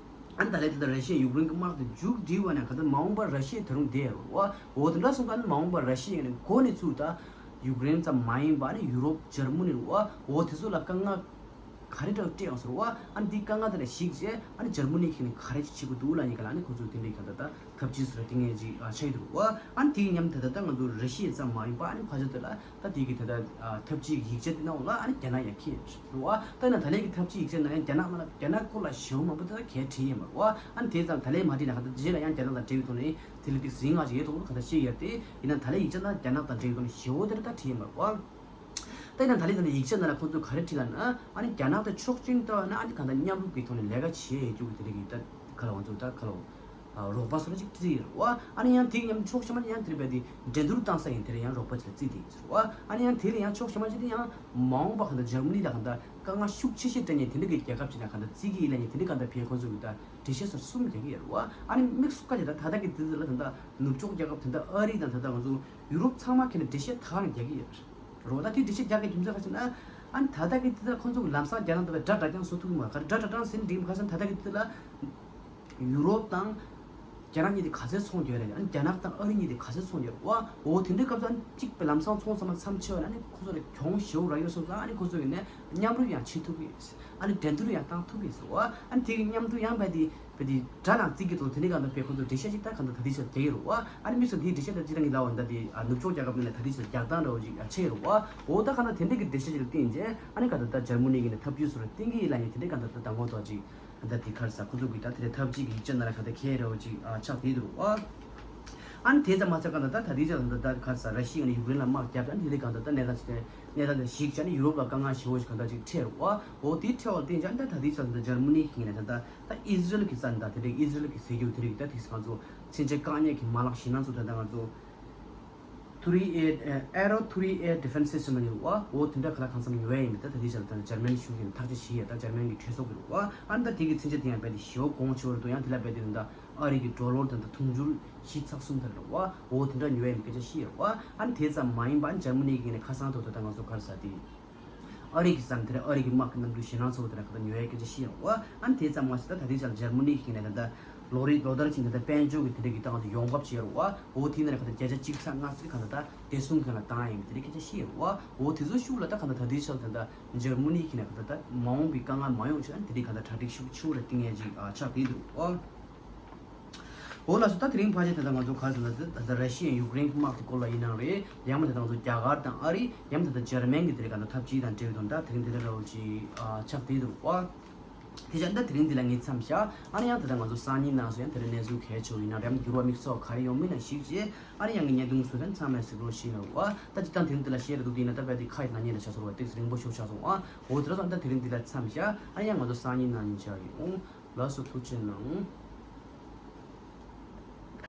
ཨ་ནི་ད་ལན་དེ་ད་ར་ཤི་ཡ་ཡུཀ་རེན་གྱི་དམག་དེ་མཇུག་སྒྲིལ་བ་ན་ག་ད་མ་འོངས་པར་ར་ཤི་ཡ་ད་རུང་བསྡད་ཡོད་རེད་བ། འོ་དེ་འདྲ་སོང་ཙང་ཨ་ནི་མ་འོངས་པར་ར་ཤི་ཡ་ནས་འགོ་ནས་ཚུར་ད་ཡུཀ་རེན་ཙམ་མ་ཡིན་པ་ཨ་ནི་ཡུ་རོབ་འཇར་མ་ནི་རེད་བ། འོ་དེ་ཚོ་ལ་དཀའ་ངལ་ག་རེ་འདྲ་སྤྲད་ཡོང་ཟེར་བ། ཨ་ནི་འདི་དཀའ་ངལ་དེ་ལ་གཞིགས་བྱས་ཨ་ནི་འཇར་མ་ནི་གི་ནས་ག་རེ་ཅིག་བྱེད་དགོས་འདུག་ལབ་ཡིན་ག་ལ་ཨ་ནི་ཁོ་ཚོས་དེ་འདྲའི་ག་ད་ད་ཐབས་ཇུས་ཟེར་བ་དེ་ངས་ཅིག་ཨ་ཆགས་ཡོད་འདུག་བ། ཨ་ནི་དེ་གི་མཉམ་དུ་ད་ལྟ་ང་ཚོ་ར་ཤི་ཡ་ཙམ་མ་ཡིན་པ་ཨ་ནི་ཕར་ཕྱོགས་དེ་ལ་ད་དེ་གི་ད་ལྟ་ཨ་ཐབས་ཇུས་ཀྱི་ཡིག་ཆ་དེ་ནང་ལ་ཨ་ནི་རྒྱ་ནག་ཡང་འཁྱེར་ཡོད་རེད་བ། ད་ཡིན་ན་ད་ལན་གྱི་ཐབས་ཇུས་ཡིག་ཆ་ནང་ཡང་རྒྱ་ནག་ནང་ལ་རྒྱ་ནག་སྐོར་ལ་ཞེ་པོ་མང་པོ་ད་ལྟ་གས་བྲིས་ཡོད་མ་རེད་བ། ཨ་ནི་དེ་ཙམ་ད་ལན་མ་བྲིས་ན་ག་ད་རྗེས་ལ་ཡང་རྒྱ་ནག་དང་འབྲེལ་བའི་ཐོག་ནས་དེ་ལ་ཏིག་ཟིང་ང་ཅིག་ཡོད་ཐོག་ལ་ག་ད་བཤད་ཡོད་དེ་ཡིན་ན་ད་ལན་ཡིག་ཆ་ནང་རྒྱ་ནག་དང་འབྲེལ་བའི་ཐོག་ནས་ཞེ་པོ་དེ་ད་བྲིས་ཡོད་མ་རེད་བ། ད་ཡིན་ན་ད་ལན་ད་ལན་ཡིག་ཆ་ནང་ལ་ཁོང་ཚོས་ག་རེ་བྲིས་ལབ་ན་ཨ་ནི་རྒྱ་ནག་དང་ཕྱོགས་གཅིག་ནས་བལྟས་པ་ན་ཨ་ནི་ག་ད་མཉམ་རུབ་ཀྱི་ཐོག་ནས་ལས་ཀ་བྱེད་རྒྱུ་གི་དེ་རིགས་ཀྱི་ད་ག་ལ་ང་ཚོ་ད་ག་ལ། རོགས་པ་སོགས་ལ་ཅིག་བརྩི་ཡོད་རེད་བ། ཨ་ནི་ཡང་དེ་མཉམ་དུ་ཕྱོགས་གཞན་པ་ཡང་དེར་བས་དེ་འགྲན་བསྡུར་བཏང་ས་ཡིན་དེར་ཡང་རོགས་པ་ཅིག་ལ་བརྩི་དེ་ཡིན་ཟེར་བ། ཨ་ནི་ཡང་དེ་ལ་ཡང་ཕྱོགས་གཞན་པ་ཅིག་དེ་ཡང་མ་འོངས་པ་གང་ལྟར་འཇར་མ་ནི་ལ་གང་ལྟར་དཀའ་ངལ་ཤུགས་ཆེ་ཤོས་སྤྲད་ནས་དེ་འདྲ་གི་རྒྱལ་ཁབ་ཅིག་ལ་གང་ལྟར་བརྩི་གི་ཡིན་ལ་ཡིན་དེ་འདྲ་གང་ལྟར་བས་ཁོང་ཚོ་གི་ད་འགྲེལ་བཤད་སོགས་གསུམ་རྒྱག་གི་ཡོད་རེད་བ། ཨ་ནི་དམིགས་སུ་བཀར་བྱས་ད་ད་ལྟ་གི་དུས་ཚོད་ལ་ད་ལྟ་ནུབ་ཕྱོགས་རྒྱལ་ཁབ་ད་ལྟ་ཨ་རི་དང་ད་ལྟ་ང་ཚོ་ཡུ་རོབ་ཚང་མ་ཁྱེད་ནས་འགྲེལ་བཤད་ད་རང་རྒྱག་གི་ཡོད་རེད་བ། ད་དེ་འགྲེལ་བཤད་རྒྱག་གི་རྒྱུ་མཚན་ག་ཅིག་ན། ཨ་ནི་ད་ལྟ་གི་དུས་ཚོད་ལ་ཁོང་ཚོ་གི་ལམ་སང་རྒྱ་ནག་ད་ལྟ་དགྲ་འདྲ་རྐྱང་བཟོ་ཐུབ་ཀྱི་མ་རེད། ག་རེ་དགྲ་འདྲ་རྐྱང་ཟེར་ནས་འགྲིག་གི་མ་རེད། ག་ཟེར་ན་ད་ལྟ་གི་དུས་ཚོད་ལ། ཡུ་རོབ་དང་རྒྱ་ནག་གཉིས་དེ་ག་ཚད་ཚོང་རྒྱག་རེད། ཨ་ནི་རྒྱ་ནག་དང་ཨ་རི་གཉིས་དེ་ག་ཚད་ཚོང་རྒྱག་རེད་བ། འོ་དེ་འདྲའི་སྐབས་སུ་ཨ་ནི་གཅིག་པའི་ལམ་སང་ཚོང་ཚང་མ་མཚམས་ཆད་པ་ན་ཨ་ནི་ཁོ་ཚོ་ལ་གྱོང་ཞེ་པོ་རག་ཡོད་སོང་ཙང་ཨ་ནི་ཁོ་ཚོ་ཡིན་ནས་མཉམ་རུབ་ཡང་བྱེད་ཐུབ་ཀྱི་ཡོད། ཨ་ནི་འགྲན་བསྡུར་ཡང་བཏང་ཐུབ་ཀྱི་ཡོད་ཟེར་བ། ཨ་ནི་དེ་གི་མཉམ་དུ་ཡང་བས་དེ་བས་དེ་དགྲ་ནང་བརྩི་གི་འདུག་དེ་འདྲའི་སྒང་དུ་བས་ཁོ་ཚོ་འགྲེལ་བཤད་ཅིག་ད་གང་ལྟར་ད་ལྟའི་ཆར་རྒྱག་གི་རེད་བ། ཨ་ནི་དམིགས་སུ་དེའི་འགྲེལ་བཤད་ད་ཅི་ལྟར་ངས་ལབ་པ་འདྲ་དེ་ནུབ་ཕྱོགས་རྒྱལ་ཁབ་ནང་ལ་ད་ལྟའི་ཆར་རྒྱག་སྟངས་འདྲ་བོ་ཅིག་ཆགས་ཀྱི་རེད་བ། འོ་ད་གང་ལྟར་དེ་འདྲའི་གི་འགྲེལ་བཤད་ཅིག་ལ་བརྟེན་བྱས་ཨ་ནི་གང་ལྟར་ད་འཇར་མ་ནི་གི་ནས་ཐབས་ཇུས་སོགས་ལ་བརྟེན་གི་ཡིན་ལབ་ནས་དེ་འདྲའི་གང་ལྟར་ད་ད་ངོ་ཐོག་ཅིག་ད་དེ་གར་ས་ཁོ་ཚོ་གི་ད་དེ་ཐབས་ཅིག་གི་ཡིག་ཆ་ནང་ལ་ག་ད་ཁེལ་རེ་བ་ཅིག་ཨ་ཆགས་དེ་འདུག་བ། ཨ་ནི་དེ་ཙམ་མ་ཚད་གང་ལྟར་ད་ད་དེ་ཙམ་ད་ད་གར་ས་ར་ཤི་ཡ་ནས་ཡུཀ་རེན་ལ་དམག་བརྒྱབ་ཨ་ནི་དེ་ལས་གང་ལྟར་ད་གནས་སྟངས་ཅིག་དེ་གནས་སྟངས་དེ་ཞིག་བྱས་ནས་ཡུ་རོབ་ལ་དཀའ་ངལ་ཞེ་པོ་ཞིག་གང་ལྟར་ཅིག་འཕྲད་རེ་བ། འོ་དེ་འཕྲད་པ་ལ་བརྟེན་ཅིག་ཨ་ནི་ད་ད་དེ་ཙམ་ད་འཇར་མ་ནི་གི་ནས་ད་ད་ད་ཨི་ཟི་རེལ་གི་ས་ནས་ད་དེ་འདྲའི་ཨི་ཟི་རེལ་གི་ཟེར་རྒྱུ་དེ་རིགས་ད་དེ་ང་ཚོ་མཚོན་ཆ་བཀག་ཉར་གི་མ་ལག་ཞེད་སྣང་ཚོ་ད་ད་ང་ཚོ། ཐུ་རི་ཨེ་ཨེ་རོ་ཐུ་རི་ཨེ་ཌི་ཕེན་སི་སི་ཊེམ་ཡོད་བ། འོ་དེ་འདྲ་ག་ལ་གང་འཚམ་ཉོ་ཡ་ཡིན་མིན་ད་ད་ལྟའི་ཆར་ད་འཇར་མན་གཞུང་གིས་ཐག་གཅོད་བྱས་ཡོད། ད་འཇར་མན་གྱི་གྲོས་ཚོགས་ཀྱི་རེད་བ། ཨ་ནི་ད་དེ་གི་མཚོན་ཆ་དེ་ཡང་རྦད་དེ་ཞེ་པོ་གོང་ཆེ་བ་རེད་འདུག་ཡང་དེ་ལ་རྦད་དེ་ད་ཨ་རི་གི་ཌོ་ལར་ད་ད་དུང་ཕྱུར་བཞི་ཚེག་གསུམ་ད་རེད་བ། འོ་དེ་འདྲ་ཉོ་ཡ་ཡིན་སྐད་ཆ་བཤད་ཡོད་བ། ཨ་ནི་དེ་ཙམ་མ་ཡིན་པ་ཨ་ནི་འཇར་མ་ནི་གི་ནས་ཁ་སང་ཐོག་ད་ད་ང་ཚོ་ག་རེ་ཟ་དེ། ཨ་རི་གི་ས་ནས་དེ་རིང་ཨ་རི་གི་དམག་གི་གནམ་གྲུ་ཞེད་སྣང་ཚ་པོ་དེ་འདྲ་ག་ད་ཉོ་ཡའི་སྐད་ཆ་བཤད་ཡོང་བ། ཨ་ནི་དེ་ཙམ་མ་ཟད་ད་ད་ལྟའི་ཆར་འཇར་མ་ནི་གི་ནས་ད་ལྟ་ལོ་རེ་ལོ་ལྟར་ཕྱིན་ད་ལྟ་དཔལ་འབྱོར་གི་དེ་འདྲ་གི་སྟངས་སུ་ཡོང་འབབ་བྱས་ཡོང་བ། འོ་དེ་ནས་ག་ད་བརྒྱ་ཆ་གཅིག་ཚེག་ལྔ་ཙམ་ག་ད་ད་བདེ་སྲུང་གི་ལ་བཏང་ཡ་ཡིན་པ་དེ་འདྲའི་སྐད་ཆ་བཤད་ཡོང་བ། འོ་དེ་ཚོ་ཤུགས་ལ་ད་ག་ད་ད་ལྟའི་ཆར་ད་ལྟ་འཇར་མ་ནི་གི་ནས་ག་ད་ད་མ་འོངས་པའི་དཀའ་ངལ་མ་ཡོང་ཆེད་ཨ་ནི་དེ་འདྲའི་ག་ད་གྲ་སྒྲིག་ཤུགས་ཆེ་བོ་རེ་བཏིང་ཡ་ཅིག་ཆགས་བསྡད་འདུག་ཨོ། འོ་ལགས་སོ། ད་དེ་རིང་ཕལ་ཆེར་ད་ལྟ་ང་ཚོ་ག་རེ་ཟེར་ན་ད་ལྟ་ར་ཤི་ཡ་ཡུཀ་རེན་གྱི་དམག་གི་སྐོར་ལ་ཡིན་ནའང་རེད། ཡང་མ་ད་ལྟ་ང་ཚོ་རྒྱ་གར་དང་ཨ་རི། ཡང་མ་ད་ལྟ་འཇར་མན་གྱི་དེ་རིང་ག་ད་ཐབས་ཇུས་དང་འབྲེལ་བའི་དོན་དག་དེ་རིང་དེ་འདྲ་འདྲ་བོ་ཅིག་ཨ་ཆགས་བསྡད་འདུག་པ། དེ་བྱས་ད་དེ་རིང་འདི་ལ་ངས་མཚམས་བཞག་ཨ་ནི་ཡང་ད་ལྟ་ང་ཚོ་སང་ཉིན་གནངས་ཚེ་ཡང་དེ་རིང་གནས་ཚུལ་གལ་ཆེ་བོ་ཡིན་ན་རེད། འགྱུར་བ་དམིགས་བསལ་ག་རེ་ཡོང་མིན་ལ་གཞིགས་བྱས་ཨ་ནི་ཡང་གི་བརྙན་ཐུང་བཟོས་ད་ཚང་མས་གཟིགས་རོགས་ཞུ་ཡིན་ལ། ད་སྤྱིར་བཏང་དེ་རིང་འདི་ལ་བཤད་རེ་འདུག་དེ་ཡིན་ན་ད་བས་དེ་ཁ་ཡི་ནག་ཉེས་ལ་ཆགས་སོང་བ་ཏོག་ཙམ་རིང་པོ་ཞིག་ཆགས་སོང་ཨ། འོ་དེ་འདྲ་སོང་ད་དེ་རིང་འདི་ལ་མཚམས་བཞག་ཨ་ནི་ཡང་ང་ཚོ་སང་ཉིན་གནངས་ཉིན་མཇལ་ཡོང་། ལགས་སོ། ཐུགས་རྗེ་གནང་།